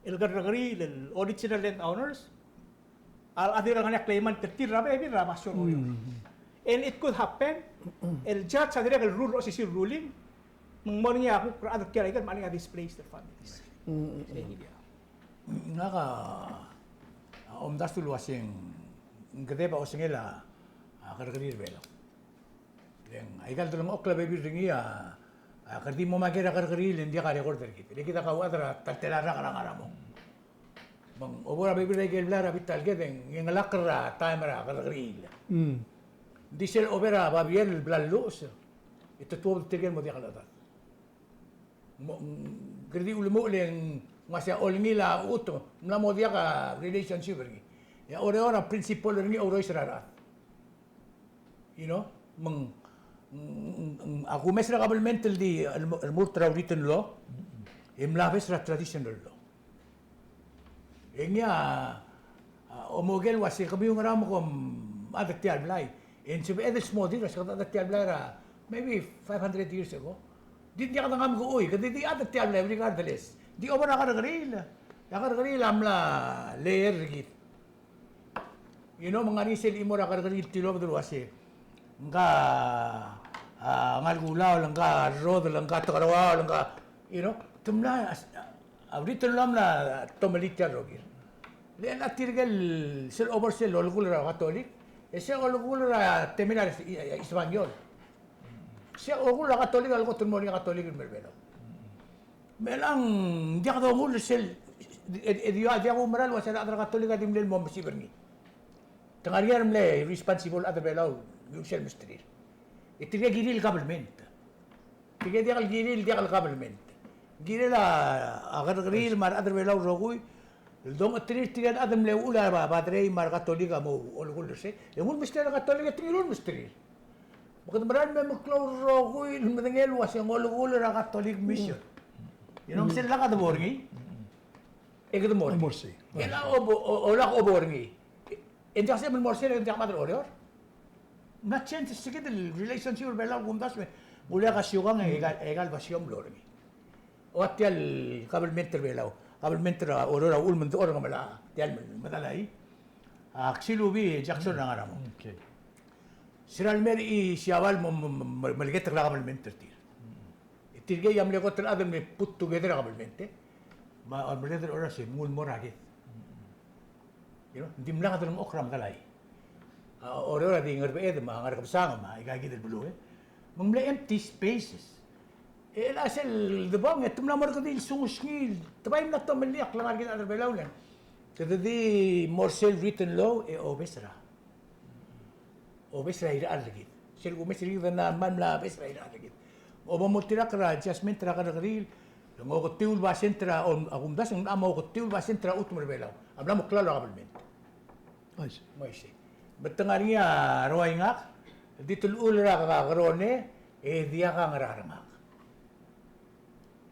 el kerrekeriil el original land owners, a, a dirrek el ngar er ngii a claimant er tir er a bebil er a basio el oreor. And it could happen, el judge a dirrek el rule er a osisiu el ruling, me ng mo er ngii a kuk rechad er tia el aikel me ng displaced their families. Sei kid a. Ngak a, a omdasu el uasei ng kedeb a osengel a, a kerrekeriil er a Belau. Le ng aika el delengchokl a bebil er ngii a, a kede di mo maker a kerrekeriil e ng diak a record er kid. Le kid a kauchad er a ta el tela el rak er a ngar er a mong. Me ng obo er a bebil er a ikel blai er a bita el ked e ng chengelakl er a taem er a kerrekeriil. Ng di sel obo er a babier el bla lluches e te tuobed tirke el mo diak el chedad. Mo, mm, kede di ulemuchel e ng uasei a olengil a chutem, ng mla mo diak a relationship er ngii. E a Oreor a principle er ngii a ourois er a rechad. You know, me ng, mm, mm, mm, a kumes er a kabelment el di, el mo, el mo er a written law, e mla obes er a traditional law. E ngii a, a, omoker el uasei kemiu ngera me kom chad er tia el blai. E ng sebeched el smodir, a se kede chad er tia el blai er a, maybe five hundred years ago. Di diak dengar me ke ui, kede di chad er tia el blai, regardless. Di obo er a kerrekeriil, a kerrekeriil a mla layer er kid. You know, me ng ngar er ngii sel chimo er a kerrekeriil el tilobed el uasei, ngka, a, ngar er a Kulaol, ngka Rodel, ngka Tekeroaol, ngka, you know, te mla, a, a written law a mla tomellii tia el rokir. Le a tirke el sel obo er sel olekull er a Katolik, e sel olekull er a temel a Is-, Is-, Isbaniol. Sel olekull er a Katolik a le kot el mo er ngii a Katolik el mer a Belau. Me chelechang ng diak dongull er sel, e, e di, diak oumera el uasei a rechad er a Katolik a di mle mo mesib er ngii. Te ngar er ngii a remle responsible el chad er a Belau el sel mesterir. E tirke a kirir el government. Tirke diak el kirir, diak el government. Kirir a, a kerrekeriil me a rechad er a Belau el rokui el dongeterir tirke el chad el mle uchul a ba-, baderei me a re Katolik a mo olekull er sei. E nguu el mesterir a Katolik e te ngiluu el mesterir. Me kede mera el me meklou el rokui el medengei el uasei ng olekull er a Catholic Mission. You know, me sel lak a debo er ngii. E kede mo er ngii. Mo er sei. E lak obo, o, o lak obo er ngii. E ng diak sei me ng mo er sei, e ng diak mad er a Oreor. Ng change se kid el relationship er a Belau el kumdasu me ng uleak a siukang e aika el, aika el basio a mlo er ngii. Ua tia el kabelment er a Belau, kabelment er a Oreor a uchul me ng dechor er a Ngemelachel, tia el medal a, a Ksilubii Jackson er a ngar er a mong. Okay. Se er a lemei er a Siabal mo, mo, mo, mo meleketek el kabelment er tir. E tirkei a mle kot el chad el me put together a kabelment, e. Me a meleketek er a Oreor a se mnguu el mo er a ked. You know, ng dimlak a delengchokl er a medal a. A Oreor a di Ngerbeched me a Ngerkebesang me aika kid el beluu, e. Me ng mle empty spaces. E chelecha sel debong e te mla mo er kede di el sungesengii, te bai mla tomellii a klengar er kid el chad er a Belau el, kede di mo er sel written law e obes er a, obes er a irechar er kid. Sel kumes er kid a kmal mla obes er a irechar er kid. Obo mo oltirakl er a judgment er a kerrekeriil, ng oketiu el basent er a, a kumdasu ng mla mo oketiu el basent er a chutem er a Belau a mla mo klalo er a kabelment. Uaisei. Uaisei. Me te ngar er ngii a ruaingak, di telechul er a Kerone, e diak a Ngerarengak.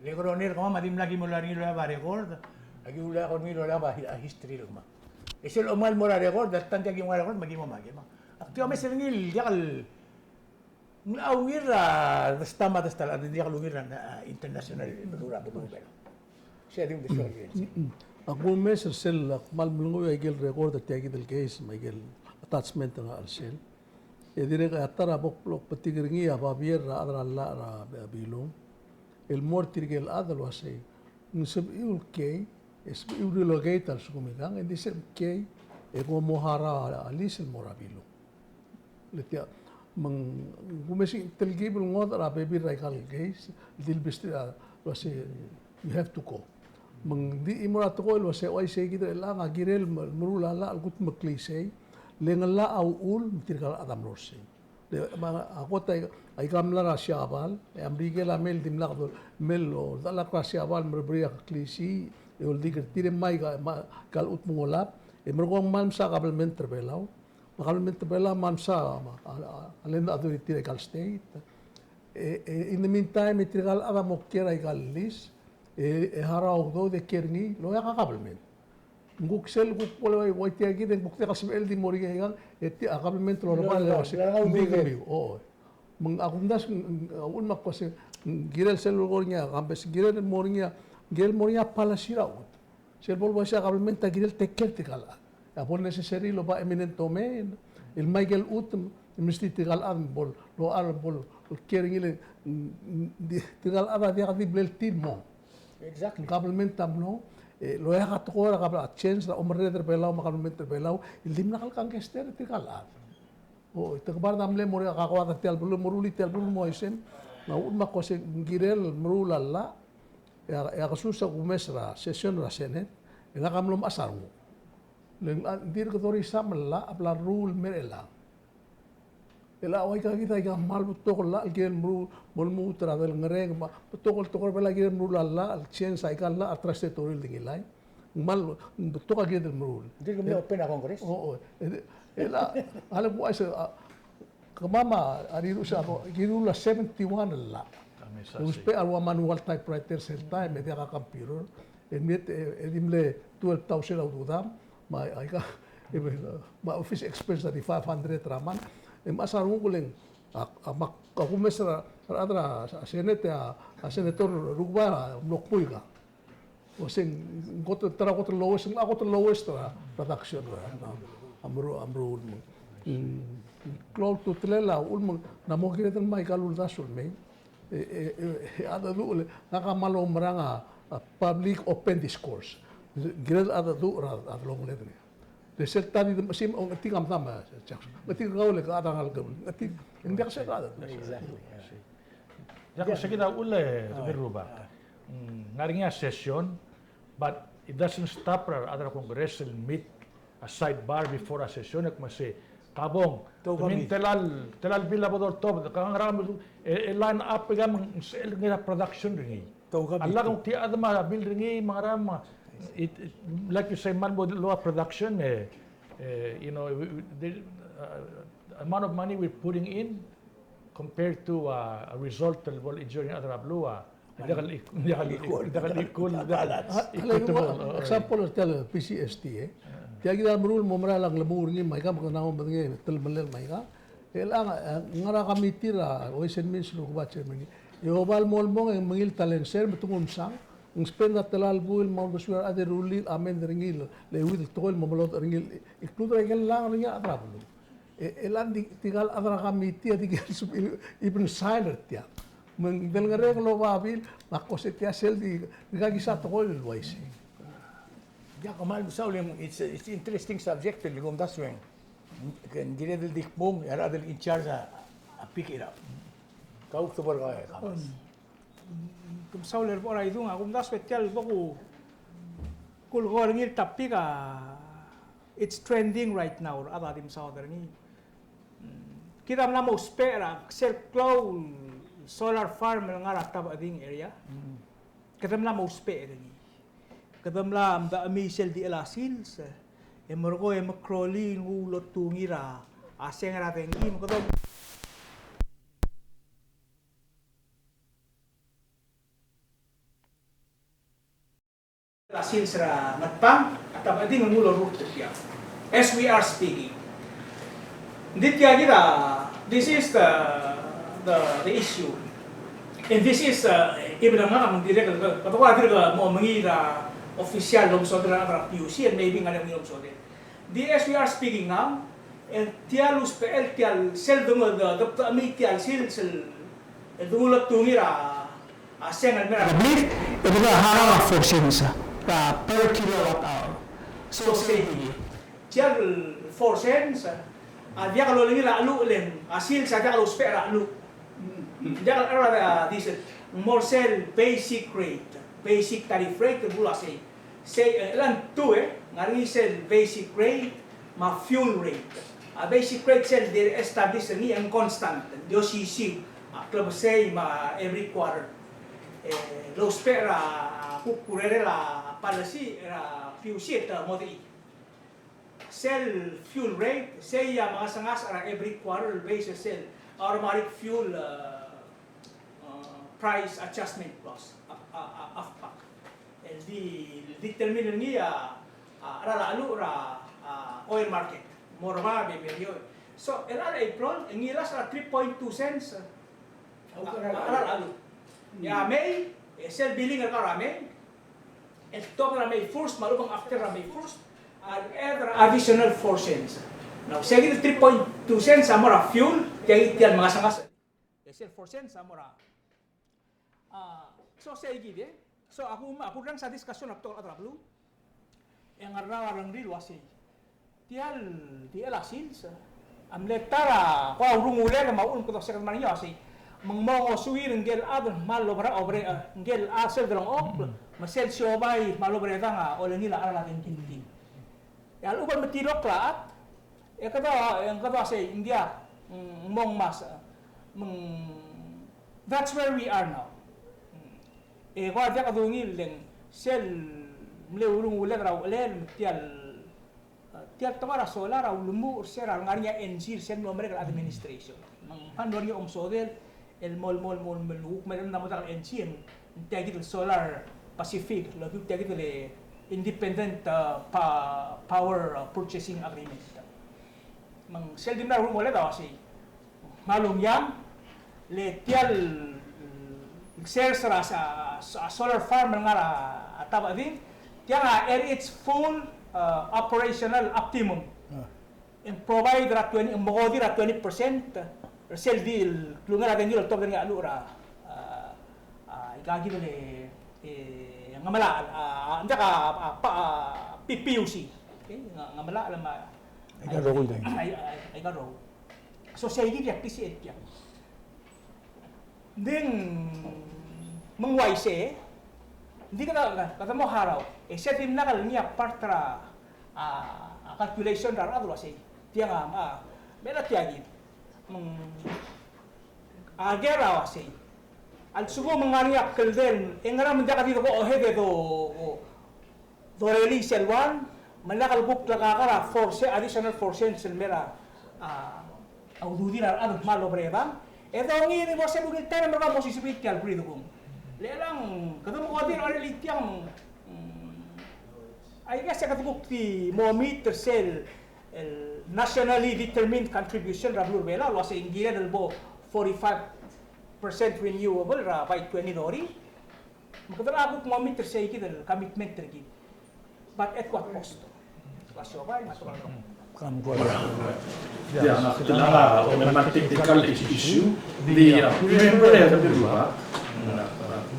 Le Kerone er kemam a dimlak ki mo er ngii el oba record, aki uleak er ngii el oba hi-, a history er kemam. E sel omngai el mo er a record, a ta ng diak ki mo er a record, me ki mo me aki mo. Ak di omes er ngii el diak el Ng ungil er a, a, desta me a desta el chad, ng diak lungil er a, a, international, beluu er a, beluu er a Belau. Sei a di uldesuek el. Mm, mm. Ak omes er sel, ak kmal mlenguiu a ikel record er tia kid el case, me a ikel attachment er a chelsel. E dirrek a ta er a bo kbetik er ngii a babier er a chad er a llach er a Bilung el mo er tirke el chad el uasei, ng sebechiu el kiei, e sebechiu el relocate a lsekum ikang, e ng di sel kiei, e ko mo harau a lease el mo er a Bilung. Le tia, me ng kumes e ng telkib el ngodech er a bebil er a ikal case, di el besterir a, el uasei, you have to go. Me ng di chimo er a tekoi el uasei, uaisei kid er chelechang a kirel me-, meruul a llach el kudmeklii sei, le ng llach a uchul, me tirkal chad a mlo er sei. Le, me a kot a, aika mla er a Siabal, e a Merikel a mei el dimlak do-, mei el oldechelakl er a Siabal, me a Reberiak a klisiich, e oldik er tir e mei aika, me aika el chutem ng olab, e merekong me ng msa kabelment er a Belau, me a kabelment er a Belau me ng msa, a, a, a land authority er a ikal state. E, e, in the meantime, e tirkal chad a mo kiei er a ikal lease, E, e harau a udoud e kiei er ngii, el oeak a kabelment. Ng kuk sel kuk bo le ua tia kid e ng kuk diak el sebechel el di mo er ngii aikang, e tia a kabelment el oba el uasei, ng di kemiu. O. Me ng a kumdasu, a uchul me ak uasei, ng kirel sel lolekoi er ngii a, kambes ng kirel el mo er ngii a, ng kirel el mo er ngii a policy er a chutem. Sel bo el uasei a kabelment a kirel el take care er tirka el chad. A bo el necessary el oba eminent domain, el mei aike el chutem, el mesterir tirka el chad me bo el, locha el bo el kiei er ngii el, mm, mm, di, tirka el chad a diak di blal tir el mong. Exactly. Ng kabelment a mlo, e, el oeak a tekoi er a kabel-, a change er a omerreder er a Belau me a kabelment er a Belau, el dimlak el kangkei er tirka el chad. O, te kbar a mle mo er a kakoad er tia el beluu, mo rullii tia el beluu el mo uaisei, me a uchul me ak uasei ng kirel el meruul a llach, e a, e a kesus a kumes er a session er a Senate, e ngak a mlo mechas a renguk. Le ng, a, dirk dorisam el llach a bla leruul el mei er chelechang. E le ua ika kid a ika kmal betok el llach el kirel el meruul, mo lmuut er a delengerenger, me a betok el tekoi er a Belau el kirel el meruul a llach, el change a ika el llach er a trust territory el dengilai. Ng kmal betok a kirel el meruul. Dirk mle open a Congress? O, o. E, e le, a le kuk uaisei, a, kemam a, a riruul a, riruul a seventy-one el llach. Ousbech a rua manual typewriter sel taem, e diak a computer. E mle, e, e di mle twelve thousand a ududam, me a, aika, e, me a office expense a di five hundred er a month. E mechas a renguk el ng, a, a, me ak, a kumes er a, er a, er a Senate, a, a Senator Rugbail a mlo kmu aika. Uasei ng kot, ta er a kot el lowest, ng kot el lowest er a production er a, a meru, a meruul me ng, mm, klou a ultutelel a uchul me ng, ng mo kired el mei aika el uldasu el mei. E, e, e, e a dedu, le, ngak a kmal oumerang a, a public open discourse. Kired a dedu er a, a delongeled er ngii. Le sel ta di dem, sim, ong, ngetik a medam, Jackson. Ngetik er kau le ka a dengal ke, ngetik, ng diak sel ka. Exactly, yeah. Diak, se kid a uchul e, Rubak. Mm, ngar er ngii a session, but it doesn't stop er a rechad er a Congress el meet a sidebar before a session, e kmo sei, kabong, te mei, telal, telal bill a bo doltobed, ka ngar er a, e, e line up e ka me ng sel ngar er a production er ngii. A lak ng tia a chad me a bill er ngii me a ngerang me, it, it, like you say, kmal bo low a production, e, e, you know, we, we, the, uh, amount of money we're putting in compared to, uh, a result el bo el enjoy er a rechad er a beluu, a, diak el, diak el, diak el equal, diak el equitable. Example er tia el P C S T, e. Tia kid a meruul el mo merael a ngelemuul er ngii me aika me kede mo medengei a telemellel me aika. E chelechang, e, ngar er a committee er a Ways and Means el rubak chairman er ngii. E oba el mo el mong e ng mengilt a lengser me te nguu el msang. Ng spend a telal buil me a uldesuir a rechad e rullii el amend er ngii el, le euid el tekoi el mo melodech er ngii el, include er a ikel llang er ngii a rechad er a beluu. E, e chelechang di, tirka el chad er a committee a di ker el sebechir el even sign er tia. Me ng delengerenger el oba bill, me ak ko se tia sel di, di ka kisa tekoi el uaisei. Ia, kmal mesaul e ng, it's, it's interesting subject el kumdasu e ng, ke ng kired el di kmung, e a rechad el in charge a, a pick it up. Kau kbo er kau e, Kamas. Ke mesaul er a bo er a idung, a kumdasu e tia el bo ku, kulekoi er ngii el topic a, it's trending right now, a rechad a di mesaod er ngii. Kid a mla mo ousbech er a sel klou el solar farm el ngar er a Tabecheding area. Kede mla mo ousbech er ngii. Kede mla mdechemii sel di chelecha el sils, e merekong e mekrolii nguu el otungii er a seng er a dengki, me kede a sils er a Ngatpang, a Tabecheding el nguu el orurt er tiang. As we are speaking. Ng di tia kid a, this is the, the, the issue. And this is, uh, even ngak a dirrek, kede ko a dirrek mo mengiil er a official el omesodel er a P U C, and maybe ngar er ngii el omesodel. Di as we are speaking now, e tia el usbechel, tia el sel denguu, de, de, de, tia el sils el, el denguu el otungii er a, a seng el mei er a, I believe, e kede harau a four cents, a, per kilowatt hour. So, so sei, tia el four cents, a diak lolengit a cheluch le ng, a sils a diak lousbech er a cheluch. Diak el, er a, a, diesel. Ng mo er sel basic rate, basic tariff rate, el bo el uasei. Sei, e, chelechang two, e, ngar er ngii sel basic rate, me a fuel rate. A basic rate sel di establish er ngii e ng constant, di osisiu, a, klebesei me a every quarter. E, lousbech er a, kuk urerel a policy, er a P U C, e te modechii. Sel fuel rate, sei a mengasangas er a every quarter el base er sel automatic fuel, uh, uh, price adjustment clause, a, a, a, AFPAC. di, determine er ngii a, a, cheral a cheluch er a, a, oil market. Mo er a bab e medio. So, el chelecha el April, e ngilai a three point two cents. A, a, cheral a cheluch. E a May, e sel billing er kau er a May, el tobed er a May first, me a lechub e ng after er a May first, a, additional four cents. Now, se kid el three point two cents a mo er a fuel, tia kid tia el mengasangas. E sel four cents a mo er a A, so sei kid e. So, a ku, a kurrenges a discussion er a betok el chad er a beluu. E ng ngar er a rengrir el uasei, tia el, tia el sils a mle ta er a, ko a urungulel me a uchul me kede ousbech el kmal er ngii a uasei, me ng mo ngosuir ngike el chad el kmal obera, obera, e, ngike el chad sel delengchokl, me sel siobai el kmal oberedang a olengil a cheral a dengki el tir. E a lechub el metilokl a chad, e kede, e kede uasei, ng diak, mm, ng mo ngmasech, mm, that's where we are now. E kora diak kede ungil el ng sel mle urungulek er a uchelel, me tia el, tia el tekoi er a solar a ulemuchel er se er a lengar er ngii a NGO er sel mlo merek el administration. Me ng kmal mlo er ngii a omesodel, el mo, mo, mo, mo, mo, me ng mo diak el NGO, ng tia kid el Solar Pacific, el okiu tia kid el Independent, uh, Pa-, Power, uh, Purchasing Agreement. Me ng sel di mla er a urungulek a uasei, me a lungiam, le tia el, mm, sales er a, a, a solar farm el ngar er a, a Tabecheding, tiang a at its full, uh, operational optimum. Ah. E ng provide er a twenty, ng mekodir a twenty percent er sel di el klungel a dengki el oltobed er ngii a cheluch er a, a, a, ika kid el, e, Ngemelachel, a, a, ng diak a, a, pa-, a, PPUC. Okay? Nge-, Ngemelachel me a, aika el rokui el dengki. Ai, ai, aika el rokui. So, sei kid a PCL tiang. Ng di me ng uaisei, ng di kede, kede mo harau. E sei a dimlak el ngii a part er a, a, a calculation er a rechad el uasei, tiang a, a, me a tia kid. Me ng, a ker a uasei, a lsekum ng ngar er ngii a kldei, e ngera me ng diak di ko ohed e do, o, dorellii sel uang, me lak el kuk lekakar a four cents, additional four cents el mer a, a, a ududir a rechad el kmal oberedang. E dongiil e bo se ungil taem er kau mo sisebechii tia el grid kung. Le chelechang, kede mo odir a orellii tiang, mm, I guess e kede kuk di mo meet er sel, el nationally determined contribution er a beluu er a Belau, el uasei ng kired el bo forty-five percent renewable er a by twenty thirty. Me kede locha kuk mo meet er sei kid el commitment er kid. But at what cost? Ua siobai me a tekoi er a Kam go ahead. Yeah, na, kede locha, on a technical issue. The, uh, remember, uh, the, uh,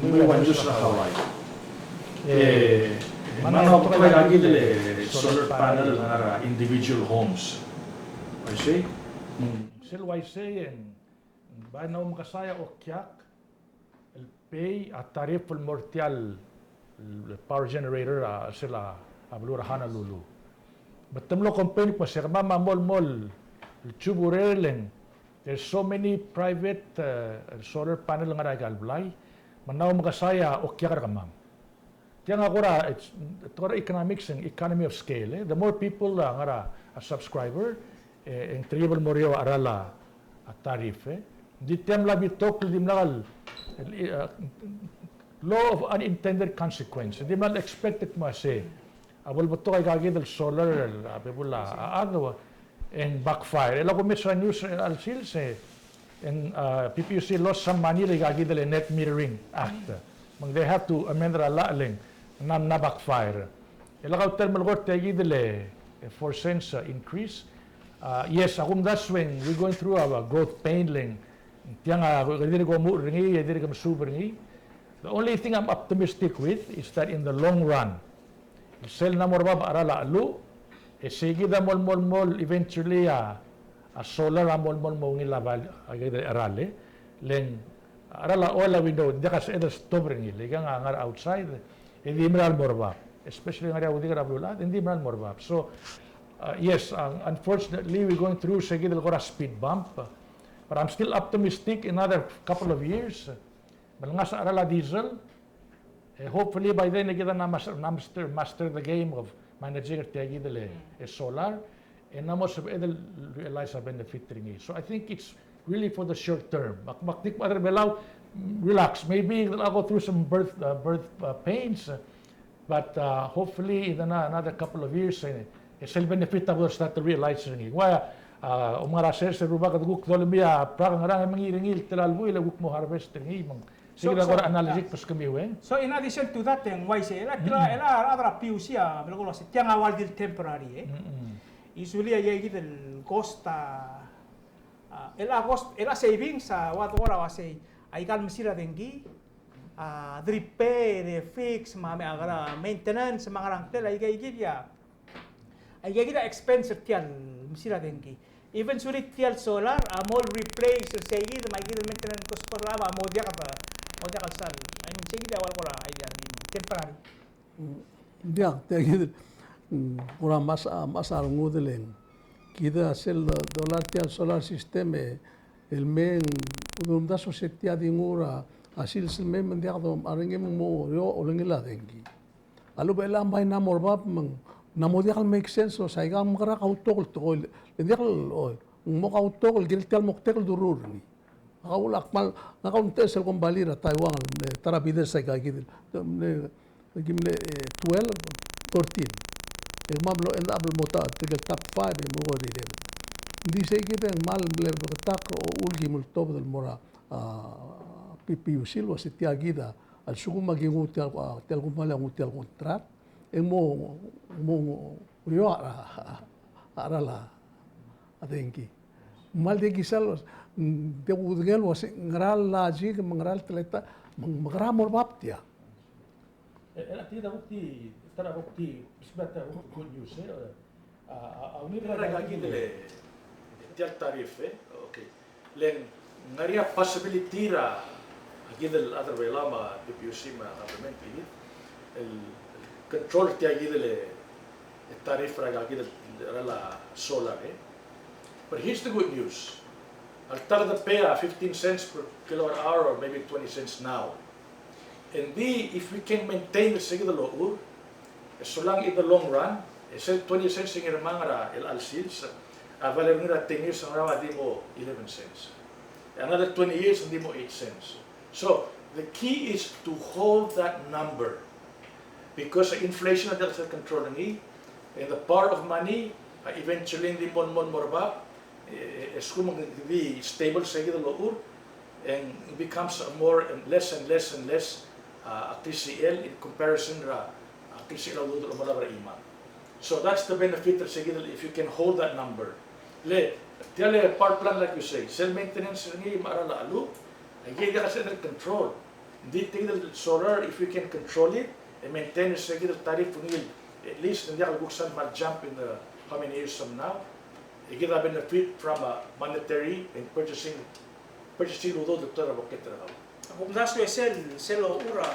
we were just, uh, Hawaii. Eh, me ng betok a ikakid el solar panel el ngar er a individual homes. Uaisei? Mm. Sel uaisei e ng bai ng omekesai a okiak el pay a tariff el mo er tia el, el power generator a, sel a, a beluu er a Honolulu. Me te mlo complain el kmo se kemam a mo, mo el, el tsuburel e ng, there's so many private, eh, solar panel el ngar er aika el blai, me ng omekesai a okiak er kemam. Tiang a kora, it's, kora economics and economy of scale, eh. The more people a ngar er a, a subscriber, e, e ng tirke el mo er eou a cheral a, a tariff, e. Ng di tia mla betok el dimlak el, el, e, law of unintended consequence. Dimlak el expected me se a bo lebetok a ikakid el solar, a, a bebul a, a, a, e ng backfire. E a kumes er a news, e, a sils, e, e ng, a, PPUC lost some money el ikakid el Net Metering Act. Me ng they have to amend er a llach e le ng mla, mla backfire. E lak a utel melekoi er tia kid el, e, four cents, uh, increase. Uh, yes, a kumdasu e ng, we're going through a growth pain e le ng tiang a, e dirk omuchel er ngii, e dirk mesuub er ngii. The only thing I'm optimistic with is that in the long run, sel mla mo er bab a cheral a cheluch, e sei kid a mo, mo, mo, eventually a, a solar a mo, mo, mo ungil a val-, a kid el cheral, e le ng a cheral a oil a window, ng diak a sebeched el stop er ngii, le ikang a ngar er a outside, e di mera el mo er bab. Especially ngar er a udik er a beluulechad, e di mera el mo er bab. So, uh, yes, uh, unfortunately, we're going through se kid el kora speed bump, but I'm still optimistic another couple of years. Me lengasech a cheral a diesel, e hopefully by then, e kid a mna mas-, mna master, master the game of managing er tia kid el, e solar. E ng mo sebeched el realize a benefit er ngii. So I think it's really for the short term. Me ak, me ak di kmo a rechad er a Belau, relax. Maybe they'll go through some birth, uh, birth, uh, pains, uh, But, uh, hopefully in ano-, another couple of years, e, e sel benefit a bo start to realize er ngii. Ua, uh, omngar a sers e rubak e de kuk dolemii a brak el ngerang e mengiil er ngii el tela el buil e kuk mo harvest er ngii me ng. So, sei kid a so, kora analogy, yeah, beskemiu, e. So in addition to that, e ng uaisei, el a, el a, el a rechad er a P U C a melekoi el uase tiang a ua di el temporary, e. Mm-mm. Usually a, a ikid el cost a, a, el a cost, el a savings a ua de kora uasei, aika el mesil a dengki, a, de repair, e fix, me a, me a kora maintenance, me a ngerang tel, aika ikid a, aika ikid a expense er tia el mesil a dengki. Eventually tia el solar a mo replace er sei kid, me a ikid el maintenance cost a mo diak, mo diak el sal. I mean, sei kid a ua el kora idea er ngii, temporary. Ng diak, tia kid, mm, kora mechas, mechas a rengud el ng. Kid a sel dolar tia el solar system e, el mei e ng, uldumdasu se tia di nguu er a sils el mei me ng diak do, a rengum e ng mo er eou a olengel a dengki. A lebo el a mbai ng mo er bab me ng, ng mo diak el make sense, o saika ng mekerang a kautok el tekoi, le ng diak el, o, ng mo kautok el kirel tia el moktek el durur er ngii. Ngak a ulak kmal, ngak a ulteches el kombalii er a Taiwan, e, ta er a bidder er saika kid, e, mle, kim mle, e, twelve, thirteen. E kemam a mlo end up el mo ta, tirke el top five, e mo er a eleven. Ng di sei kid e ng kmal mle bleketakl er a uchul el kim ultobed el mo er a, a, P P U C el uase tia kid a, a lsekum a ki nguu tia el, a, tia el kombalii a nguu tia el contract, e ng mo, mo, mo, mo, a, a, a, a, a dengki. Me ng di kisa el, mm, di kudengei el uase ngera el logic, me ngera el teletael, me ng, me ngera mo er bab tia. E, e, tia kuk di, tia kuk di, bisbat tia kuk di good news, e, a, a, a, ungil er a kid el, tia el tariff, e, okay. Le ng ngar er ngii a possibility er a, a kid el chad er a Belau me a P P U C me a government, e, el, el control tia kid el, el tariff er a kid el, er a solar, e. But here's the good news. Alta kede pay a fifteen cents per kilowatt hour or maybe twenty cents now. And di, if we can maintain er se kid el ochur, e solang in the long run, e sel twenty cents el ngerang er a chelecha el sils, a value er ngii er a ten years er a ngerang a di mo eleven cents. Another twenty years, a di mo eight cents. So, the key is to hold that number. Because inflation a diak el sel control er ngii, and the power of money, a, eventually ng di mo, mo, mo er bab, e, e, e lsekum ng di stable se kid el ochur, and it becomes a more and less and less and less, uh, a klisichel in comparison er a, a klisichel a udoud el omelab er a chimam. So that's the benefit er se kid el, if you can hold that number. Le, tia el power plant, like you say, sel maintenance er ngii me a cheral a cheluch, aike a diak el sel control. Ng di tia kid el solar, if we can control it, e maintain er se kid el tariff er ngii, at least ng diak el kuk sal kmal jump in the how many years from now. E kid a benefit from a monetary and purchasing, purchasing el udoud el tuobed er a boked er kau. Ak omdasu e sel, sel ochur a,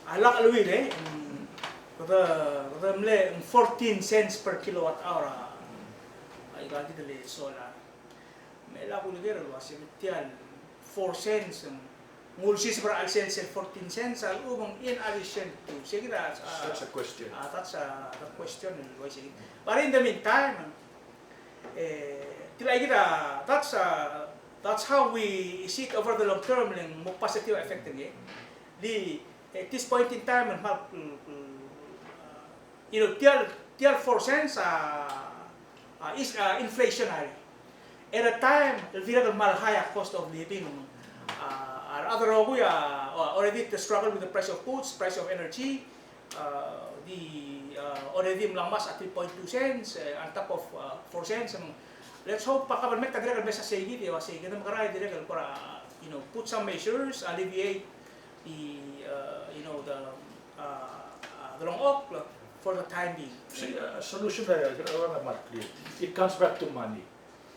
a lak el uile, mm, kede, kede mle, mm, fourteen cents per kilowatt hour a, a ikakid el solar. Me lak uleker el uase tia el four cents, ng ulsiseb er a chelsel sel fourteen cents a lechub e ng in addition to, se kid a, a, that's a question. A, that's a, the question el uaisei. But in the meantime, e, tia kid a, that's a, that's how we see it over the long term, le ng mo positive effect er ngii. Di, at this point in time, ng kmal, mm, mm, you know, tia el, tia el four cents, uh, uh, is, uh, inflationary. At a time, el dirrek el kmal high a cost of living. Uh, a rechad el rokui a, uh, already the struggle with the price of goods, price of energy, uh, di, uh, already mla ngmasech a three point two cents, uh, on top of, uh, four cents. And let's hope a government a dirrek el mesa sei kid, e ua sei kid, me a kora dirrek el kora, you know, put some measures, alleviate the, uh, you know, the, uh, uh, the long haul for the time being. See, uh, solution, uh, uh, not clear. It comes back to money.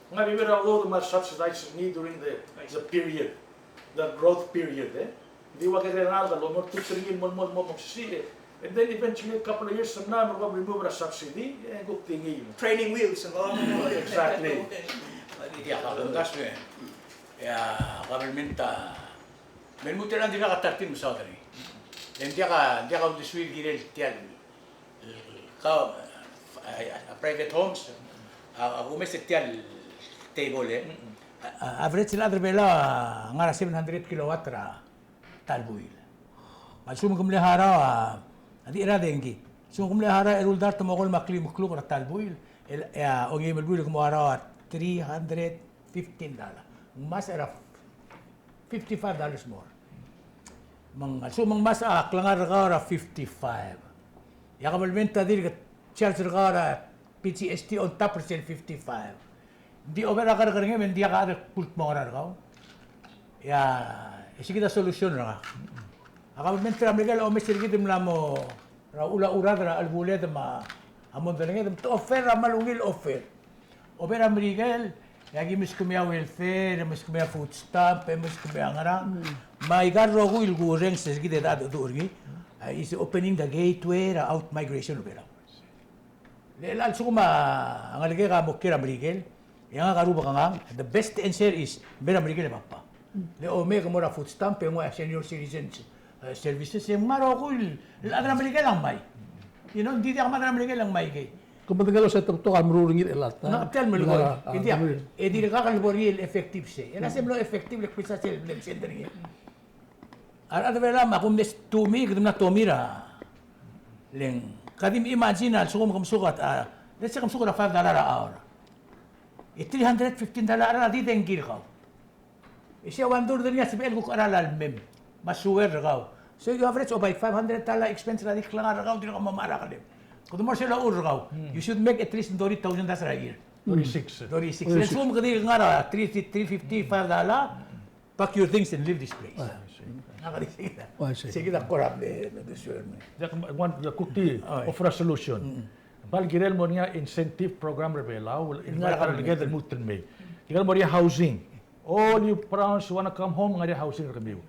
Ng ngar er ngii a udoud el kmal subsidize er ngii during the, the period, the growth period, e. Di ua kede ngar er a loan, mo tutur er ngii el mo, mo, mo, mo, si, e. And then eventually, a couple of years from now, me a remove er a subsidy, e, kuk di ngii. Training wheels, no? Exactly. Ia, a government, e. Ia, government a Me lmuut er a dirkak a ta er tir el mesaod er ngii. E ng diak a, diak a uldesuir el kirel tia el, ka, a, a private homes, a, a kumes er tia el table, e. A, a average el chad er a Belau a ngar er a seven hundred kilowatt er a ta el buil. Me a lsekum ke mle harau a, A di er a dengki. So, ng mle harau a eru el dart me a okolem a klim el kluk er a ta el buil, el, e a ongeim el buil e ke mo harau a three hundred fifteen dollar. Ng ngmasech er a fifty-five dollars more. Me ng, so me ng ngmasech a klengar er kau er a fifty-five. E a kabelment a dirk charge er kau er a P G S T on top er sel fifty-five. Ng di over a kerrekerengem e ng diak a chad el kuk mo ngar er kau. E a, e se kid a solution er ngak. A kabelment er a Merikel a omes er kid el mla mo er a ula urad er a chelebuled me a mondai el ngii, me te offer er a kmal ungil offer. Over er a Merikel, e aki meskemiu a welfare, e meskemiu a food stamp, e meskemiu a ngerang. Me aika el rokui el kurrenges er kid e de, de, de er ngii, a, is opening the gateway er a out migration er a Belau. Le, le a lsekum a ngelekek a mo kiei er a Merikel, e ngak a rubak a ngang, the best answer is, me er a Merikel e papa. Le omei e ke mo er a food stamp, e nguu a senior citizens, eh, services, e ng mla rokui el chad er a Merikel a ngmai. You know, ng di diak a chad er a Merikel a ngmai kei. Ke medengei el se te betok a meruul er ngii el chad. Ng tia el melekoi. Ng di, e dirkak el bo er ngii el effective sei. E le se mlo effective le kbisa sel blem send er ngii. A rechad er a Belau me a kumdasu e tomii, kede mla tomii er a. Le ng, ka di imagine a lsekum ke mesuk a, let's say ke mesuk er a five dollar a hour. E three hundred fifteen dollar a hour a di dengki er kau. E sei a one third er ngii a sebechel kuk cheral a lemem me a sewer er kau. So you average about five hundred dollar expense er a di klengar er kau, dirk mo mechar a kelem. Kede mo er sel locha er kau. You should make at least thirty thousand dollars a year. Thirty-six. Thirty-six. Thirty-six. E a lsekum ke di ngar er a three, three fifty, five dollar, pack your things and leave this place. Ah, I see. Ngak a di sei kid a. Oh, I see. Sei kid a kora mle, mle di suer me. Diak, ng ua, ng kuk di offer a solution. Ng kmal kirel el mo er ngii a incentive program er a Belau, el ngar er a ngelekek el lmuut el mei. Tirke el mo er ngii a housing. All you Browns who wanna come home, ngar er ngii a housing er kemiu.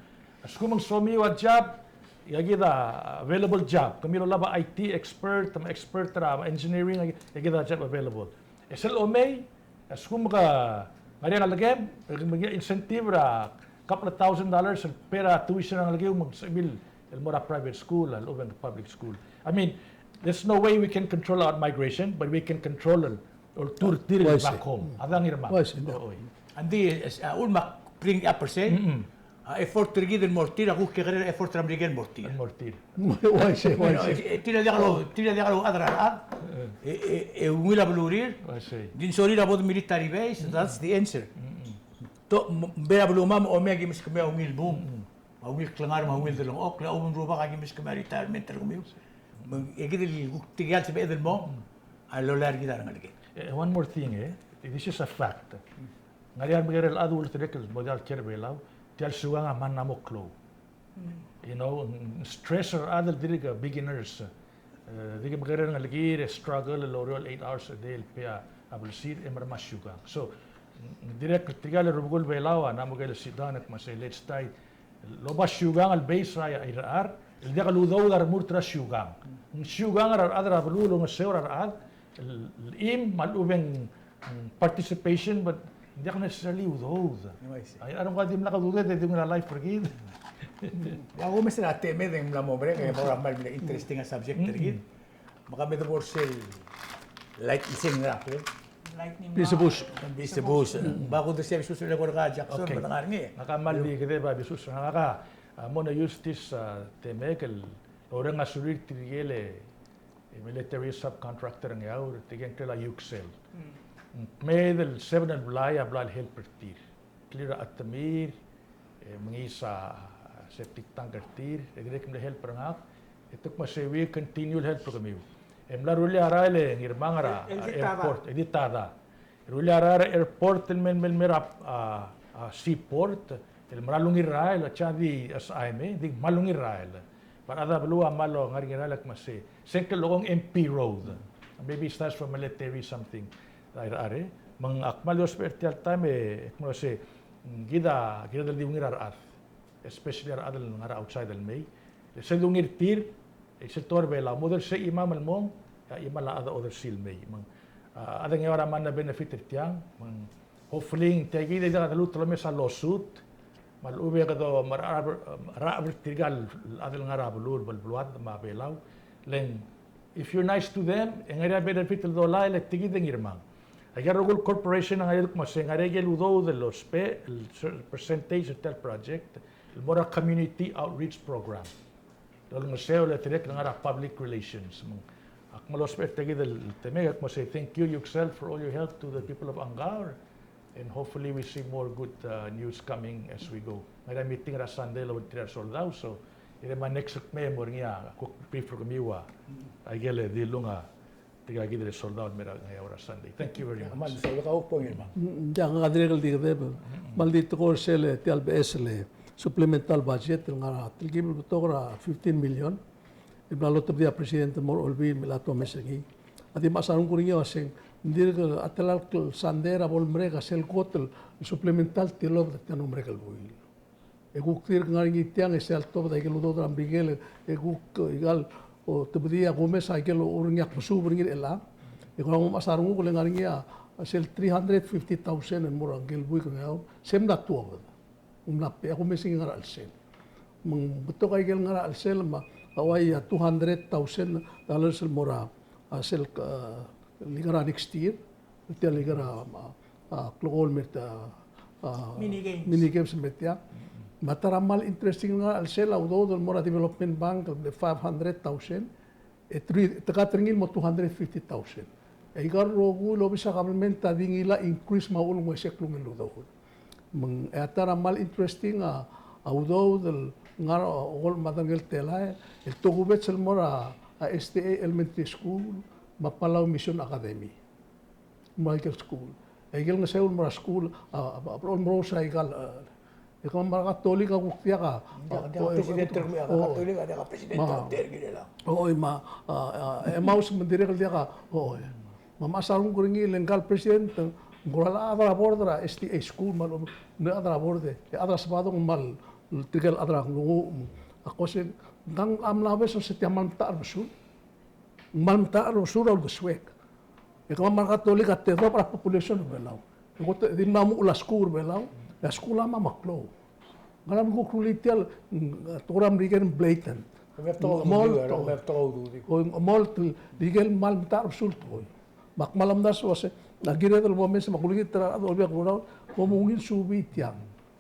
A lsekum ng somiu a job, e aki di a available job. Kemiu el olab a I T expert, me a expert er a engineering, e aki di a job available. E sel omei, a lsekum ke ngar er ngii a ngelekem, e ke mo er ngii a incentive er a couple of thousand dollars el pay er a tuition er a ngelekiu me ng sebechemiu el mo er a private school, a lechub e ng public school. I mean, there's no way we can control out migration, but we can control el olturk er tir el back home. A dang er a mong. Oi. Ng di, a uchul me ak bring up er sei, a effort er kid el mo er tir a kuk kekerei er a effort er a Merikel el mo er tir. El mo er tir. Uaisei, uaisei. E, e, tir a diak lo, tir a diak lo chad er a rechad. E, e, e ungil a belurir. Uaisei. Di ng sorir a bo de military base, that's the answer. To, m-, me a belumam, omei aki meskemiu a ungil bung. A ungil klengar me a ungil delengchokl, le a umerubak aki meskemiu a retirement er kemiu. Me, e kid el kuk tirke el sebeched el mo, a lolai er kid a rengelekek. Eh, one more thing, eh. This is a fact. Ngar er ngii a remekerei el chad el ulterekokl el mo diak el kiei er a Belau, tia el siukang a mla mo klou. You know, ng stress er a rechad el dirk beginners. Eh, dirk mekerei a rengelekir, e struggle el oureor el eight hours a day el pay a blsir, e mera me a siukang. So, ng dirrek tirka el rubekul Belau a mla mo ker el sit down e kmo sei let's try el oba siukang el base er a irechar, el diak el udoud a remurt er a siukang. Ng siukang er a rechad er a beluu el olengeseu er a rechad, el, el chim, me a lechub e ng participation, but ng diak necessarily udoud. Oh, I see. Ai, a renguk a dimlak a udoud e di ungil a life er kid. Ia, a kumes er a temed e ng mla mo break, e bo er a kmal interesting a subject er kid. Me ka me de bo er sel lightning round, eh? Lightning round. Bisebus. Bisebus. Ba kuk de sel bisebus el eko er kau Jackson, okay, me de ngar er ngii. Ngak a kmal di kede ba bisebus, ngak a, a, mo use this, a, temek el orrenges a sulir tirke el e military subcontractor er a Ngeaur, tirke el ngklel a Yuksel. Mm. Ng kmeed el seven el blai a bla el help er tir. Clear a chetemir, e mengiis a septic tank er tir, e dirrek el mle help er ngak, e te kmo sei we continue el help er kemiu. E mla rullii a rael e Ngirmang er a airport, e di tada. Rullii a rael er a airport el mei, mei, mei er a, a, a seaport, el mera el ungil rael, a chad di S I M, e di kmal ungil rael. But a rechad er a beluu a mlo ngar er ngii a rael e kmo sei, sengkio el kmo ng M P road. Maybe it stands for military something. A irechar, e. Me ng ak kmal di ousbech er tia el taem e kmo sei, kid a, kid a di ungil a rechad. Especially a rechad el ngar er a outside el mei. E sel di ungil er tir, e sel tekoi er a Belau. Mo dosang e chimam el mong, e a chimam a chad a odersii el mei. Me ng, a, a chad er a Ngeaur a mla benefit er tiang, me ng hopefully ng tia kid e diak a deluut el omes a lawsuit, me a lechub e kede merechab, merechab er tirka el chad el ngar er a beluu, el beluad me a Belau. Le ng, if you're nice to them, e ng ngar er ngii a benefit el dolai, le tia kid e Ngirmang. Aika el rokui el corporation a ngar er ngii a kmo sei, ng ngar er ngii a ikel udoud el ousbech, el cer-, percentage er tia el project, el mo er a community outreach program. el olengeseu el dirrek el ngar er a public relations. Me ng, ak mo lousbech er tia kid el temel, ak mo say thank you, Yuksel, for all your help to the people of Angaur. And hopefully we see more good, uh, news coming as we go. Ngar er ngii a meeting er a Sunday el obengterir a resoldau, so e le me a next me mo er ngii a kuk brief er kemiu a ikel dilung a tirka kid el resoldau el mei er a Ngeaur er a Sunday. Thank you very much. Mm, ng diak a dirrek el di kedeb, me ng di tekoi er sel tia el beches el supplemental budget el ngar er a telkib el betok er a fifteen million. E bla lotebedii a President el mo er a Olbiil me lak domes er ngii. A di mechas a renguk er ngii a uaseng, ng dirk a telal kel Sunday er a bo lemerek a sel kot el supplemental tilobed er tia el mo merek el buil. E kuk dirk ngar er ngii tiang e sel tobed a ikel udoud er a Merikel, e kuk, e, ikal otebedii a kumes a ikel orrenges a kmesuub er ngii er chelechang. E kora mo mechas a renguk el ngar er ngii a sel three hundred fifty thousand el mo er a ikel buik er ngii a, se mla tuobed. Ng mla pay, a kumes a ngar er a chelsel. Me ng betok a ikel ngar er a chelsel me a uai a two hundred thousand dollars el mo er a, a sel, a, el ngar er a next year. Tia el ngar er a, a, a, klekool me tia, a, mini games. Mini games me tia. Me a ta er a kmal interesting el ngar er a chelsel a udoud el mo er a development bank el five hundred thousand. E te, te cut er ngii el mo two hundred fifty thousand. E aika el rokui el obis a government a di ngilai a increase me a uchul me ng uaisei klungel el udoud. Me ng, e a ta er a kmal interesting a, a udoud el ngar er a, a, okol me a derengel telael, el tokubets el mo er a, a, S D A Elementary School, me a Palau Mission Academy. Me a ikel school. E ikel ngeseu el mo er a school, a, a, a, omerous a ikal, a, e kemam a Katolik a kuk diak a, diak, a, diak o, president er kemiu, a, o, Katolik a diak a president er kemiu el a. Oi, me a, a, a, Emmaus me ng dirrek el diak a, oi. Me a mechas a renguk er ngii el ngka el president, ng kora chad er a board er a S D A school, me a, ng chad er a board, e chad er a Sebadong me a, tirke el chad er a nglunguuch, a kmo se, ng di mla obes el se tia kmal metacherbesul. Ng kmal metacherbesul a uldesuek. E kemam a Katolik a tedobech er a population er a Belau. E kot e di mla muchel a skuul er a Belau, e a skuul a mla mo klou. Ngera me kuk rullii tia el, mm, tekoi er a Merikel el blatant. Ng mla mo klou, ng mla mo klou. Oi, ng mla mo klou, ng di ikel kmal metacherbesul tekoi. Me ak kmal omdasu el uase, a kired el bo mes me a kulengit er a rechad el Olbiil er a Kelulau, bo mungil subii tiang.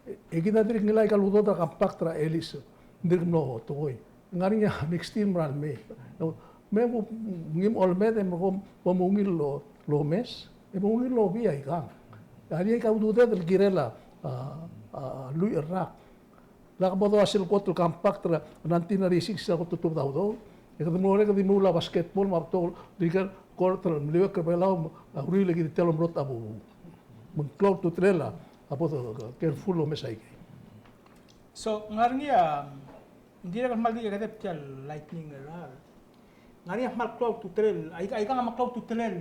E, e kid a dirk ngilai aika el udoud er a compact er a Ellis. Ng dirk mlo tekoi. Ng ngar er ngii a mixed team er a lemei. Me bo, ngii me a Olmed e merekong bo mungil el, el omes, e bo mungil el obii aikang. A di aika el ududed el kirel a, a, a lluich el rak. Lak bo doua sel kot el compact er a nineteen ninety-six, sel kot el tobed a udoud. E kede mlo er, kede mlo er a basketball, me a betok el ikel court el meliuekl er a Belau, a uriul e kid tia el omrot a bo. Me ng klou a ultutelel a bo careful el omes aikei. So, ng ngar er ngii a, ng dirrek el kmal di kedeb tia el lightning er a. Ng ngar er ngii a kmal klou a ultutelel, ai, aikang a kmal klou a ultutelel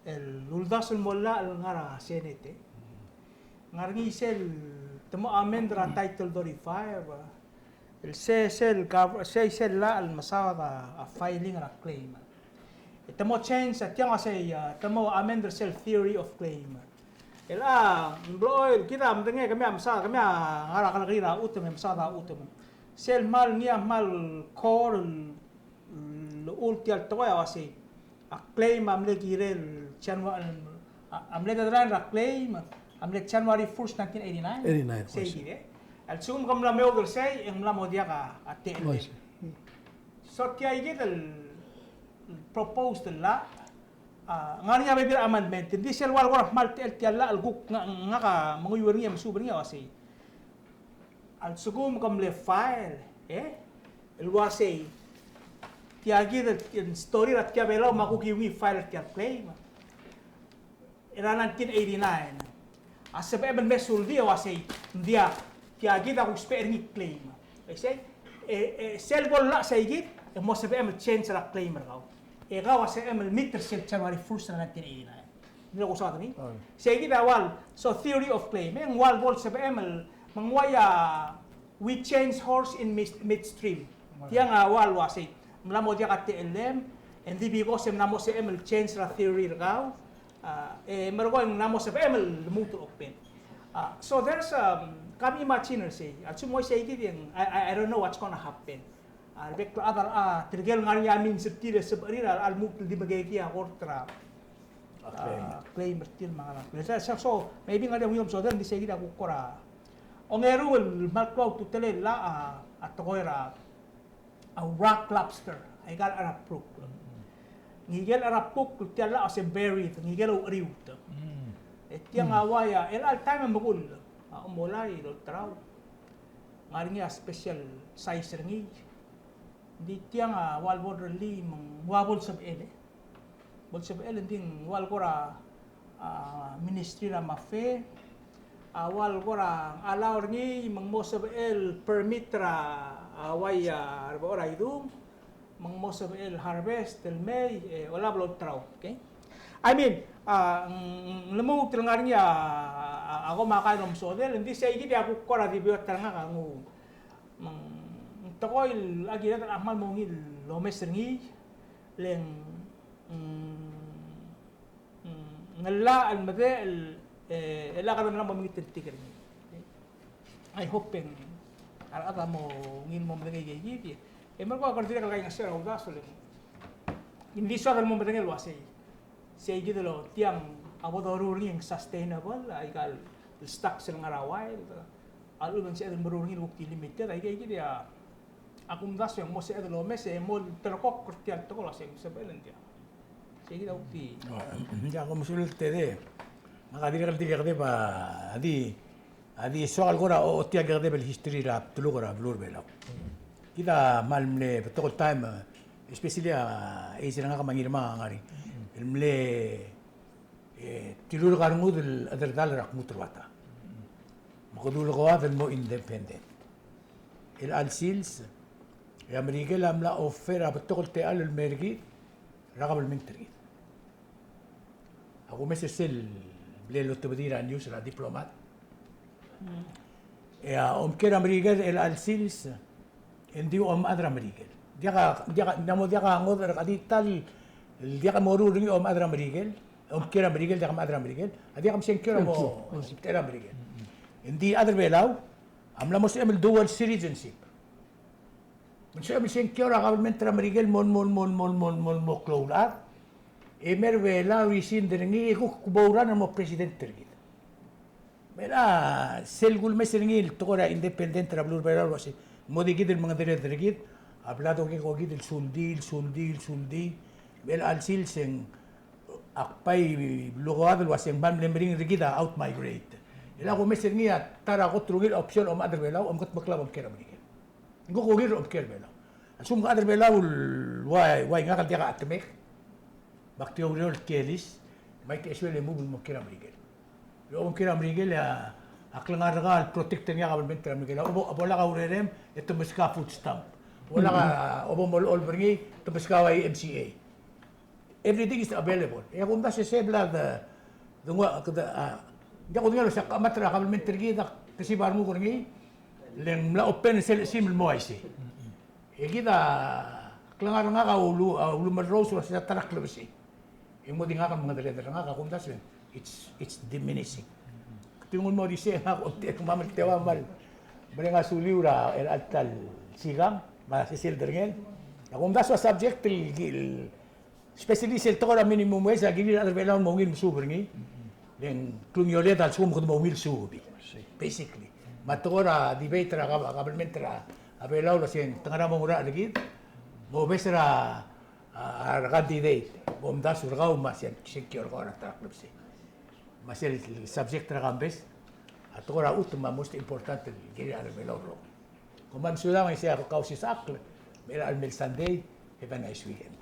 el uldasu el mo llach el ngar er a Senate. Ng ngar er ngii sel te mo amend er a Title thirty-five, el se, sel gov-, se, sel llach el mesaod a, a filing er a claim. E te mo change, a tiang a sei, a, te mo amend er sel theory of claim. El a, ng blechoel, kid a medengei kemiu a mesaod, kemiu a ngar er a kerrekeriil er a chutem, e mesaod a chutem. Sel kmal, ngii a kmal core el, el llechul tia el tekoi a uasei. A claim a mle kirel January, a, a mle deadline er a claim a mle January first, nineteen eighty-nine. Eighty-nine, sei kid, e. A lsekum ke mla meoud er sei, e ng mla mo diak a, a techellem. So tia kid el proposed el llach, a, ng ngar er ngii a bebil er a amendment. Ng di sel ua el kora kmal techel tia el llach el kuk nga, ngak a menguiu er ngii e mesuub er ngii a uasei. A lsekum ke mle file, e? El uasei, tia kid el story er a tia Belau me a kuk ungil file er tia el claim er a nineteen eighty-nine. A sebechem el mesuldii a uasei, ng diak, tia kid a kuk sebechir ngii el claim. E sei, e, e, sel bo llach sei kid, e mo sebechem el change er a claim er kau. E kau a sebechem el meet er sel January first er a nineteen eighty-nine. Ng di kuk soad er ngii? Oi. Sei kid a ua el, so theory of claim, e, ng ua el bo el sebechem el, me ng uai a, we change horse in mid-, midstream. Tiang a ua el uasei. Ng mla mo diak a techellem, e ng di because e ng mla mo sebechem el change er a theory er kau, a, e merekong e ng mla mo sebechem el lmuut el open. A, so there's, um, kau imagine er sei, a lsekum ng uai sei kid e ng, I, I, I don't know what's gonna happen. A rebek el chad a, a, tirke el ngar er ngii a means er tir e sebechir a, a lmuut el di mekekii a kort er a, a, claim er tir me a ngerang. So, so, maybe ng ngar er ngii a ungil omesodel, ng di sei kid a kuk kora ongeru el kmal klou a ultutelel a, a, a tekoi er a, a rock lobster, aika el cherapkukl. Ngike el cherapkukl, tia el llach a se buried, ngike el oucheriut. E tiang a uai a, el all time a mekull. A omolai el olterau. Ngar er ngii a special size er ngii. Ng di tiang a ua el bo lerellii me ng ua bo el sebechel, e. Bo el sebechel, ng di ng ua el kora, a, ministry er a MAFE a ua el kora allow er ngii me ng mo sebechel permit er a, a, uai a, Rebechor a Idung, me ng mo sebechel harvest el mei, e, olab el olterau, okay? I mean, a, ng, ng lmuut el ngar er ngii a, a, a komakai el omesodel, ng di sei kid a kuk kora di beot er ngak a nguu. Me ng tekoi el a kired el kmal mo ungil el omes er ngii, le ng, mm, mm, ng llach el medechel, e, el a kede mla mo mengit el tik er ngii. I hope e ng, a rechad a mo ungil mo medengei aikei kid. E merkong a kede dirrek el kaingeseu er a uldasu le ng di soad el mo medengei el uasei. Sei kid el tiang a bo doruul er ngii e ng sustainable, aika el stocks el ngar er a wild. A lechub e ng sebeched el meruul er ngii el kuk di limited, aikei kid a, a kumdasu e ng mo sebeched el omes e mo terekokl er tia el tekoi el uasei ng sebechel e ng tia. Sei kid a kuk di. Ng diak, kom mesulang el tede. Ngak a dirrek el di kekedeb a di, a di soak el kora ochotii a kekedeb el history er a bdeluk er a beluu er a Belau. Kid a kmal mle betok el taem, especially a age er ngak me a Ngirmang a ngar er ngii, el mle, e, tilurk a rengud el chederedal er a kmut el ruata. Me kede ulekoad el mo independent. Chelecha el sils, e a Merikel a mla offer a betok el techall el mei er kid er a kabelment er kid. A kumes er sel mle lotebedii er a news er a diplomat. E a omkiei er a Merikel er chelecha el sils, e ng di omechad er a Merikel. Diak a, diak a, ng mo diak a ngodech er a di ta el, diak a moruul er ngii a omechad er a Merikel, omkiei er a Merikel, diak a mechad er a Merikel, a diak a msengkio er a mo, sengkio, sengkio er a Merikel. Ng di chad er a Belau a mla mo sebechem el dual citizenship. Me ng sebechem el sengkio er a kabelment er a Merikel el mo, mo, mo klou el chad. E mei er a Belau e rescind er ngii e kuk bo oureor el mo president er kid. Me a sel kulemes er ngii el tekoi er a independent er a beluu er a Belau el uasei, mo di kid el mengedereder er kid, a bla dokekokid el suldii, el suldii, el suldii. Me chelecha el sils e ng ak bai blekoad el uasei ng kmal mle meringel er kid a outmigrate. E a kumes er ngii a ta er a kot el ungil option a omechad er a Belau, a omeketmeklab a omkiei er a Merikel. Ng kuk ungil er a omkiei er a Belau. A lsekum ke chad er a Belau el ua, ua ngak el diak a chetemek, me ak di oureor el kiei el lease, me ak di sueleb e move el mo kiei er a Merikel. El omkiei er a Merikel e a klengar er kau el protect er ngii a kabelment er a Merikel. A bo, bo lak a urerem e te meskau a food stamp. Bo lak a, bo mo olecholb er ngii, te meskau a I M C A. Everything is available. E a kumdasu e sei a bla de, de nguu, kede, a, ng diak kudengei el uasei a chemat er a kabelment er kid a kesib a renguk er ngii, le ng mla open sel chisel el mo uaisei. E kid a klengar er ngak a ulu, a ulumerrous el uasei a ta er a klebesei. E ng mo di ngak el mengedereder er ngak a kumdasu e ng, it's, it's diminishing. Kede nguu el mo di sei e ngak a omtechei, kemam el teua a kmal mereng a suliu er a, er a ta el sikang, me a sesei el derengel. A kumdasu a subject el, el Especially sel tekoi er a minimum wage, a kirir a rechad er a Belau el mo ungil mesuub er ngii. Le ng klungioled a lsekum kede mo ungil suubii. Basically. Me a tekoi er a debate er a gab-, government er a Belau el uasei ng te ngar er a mo ngar er kid, mo base er a, a, a candidate, bo mdasu er kau me a sel, sel kior kau er a ta er a klebesei. Me a sel subject er a kambes, a tekoi er a chutem a most important el kirir a rechad er a Belau el rokui. Kom kmal mesulang e sei a kau sisechakl, me er a chelecha el mei el Sunday, have a nice weekend.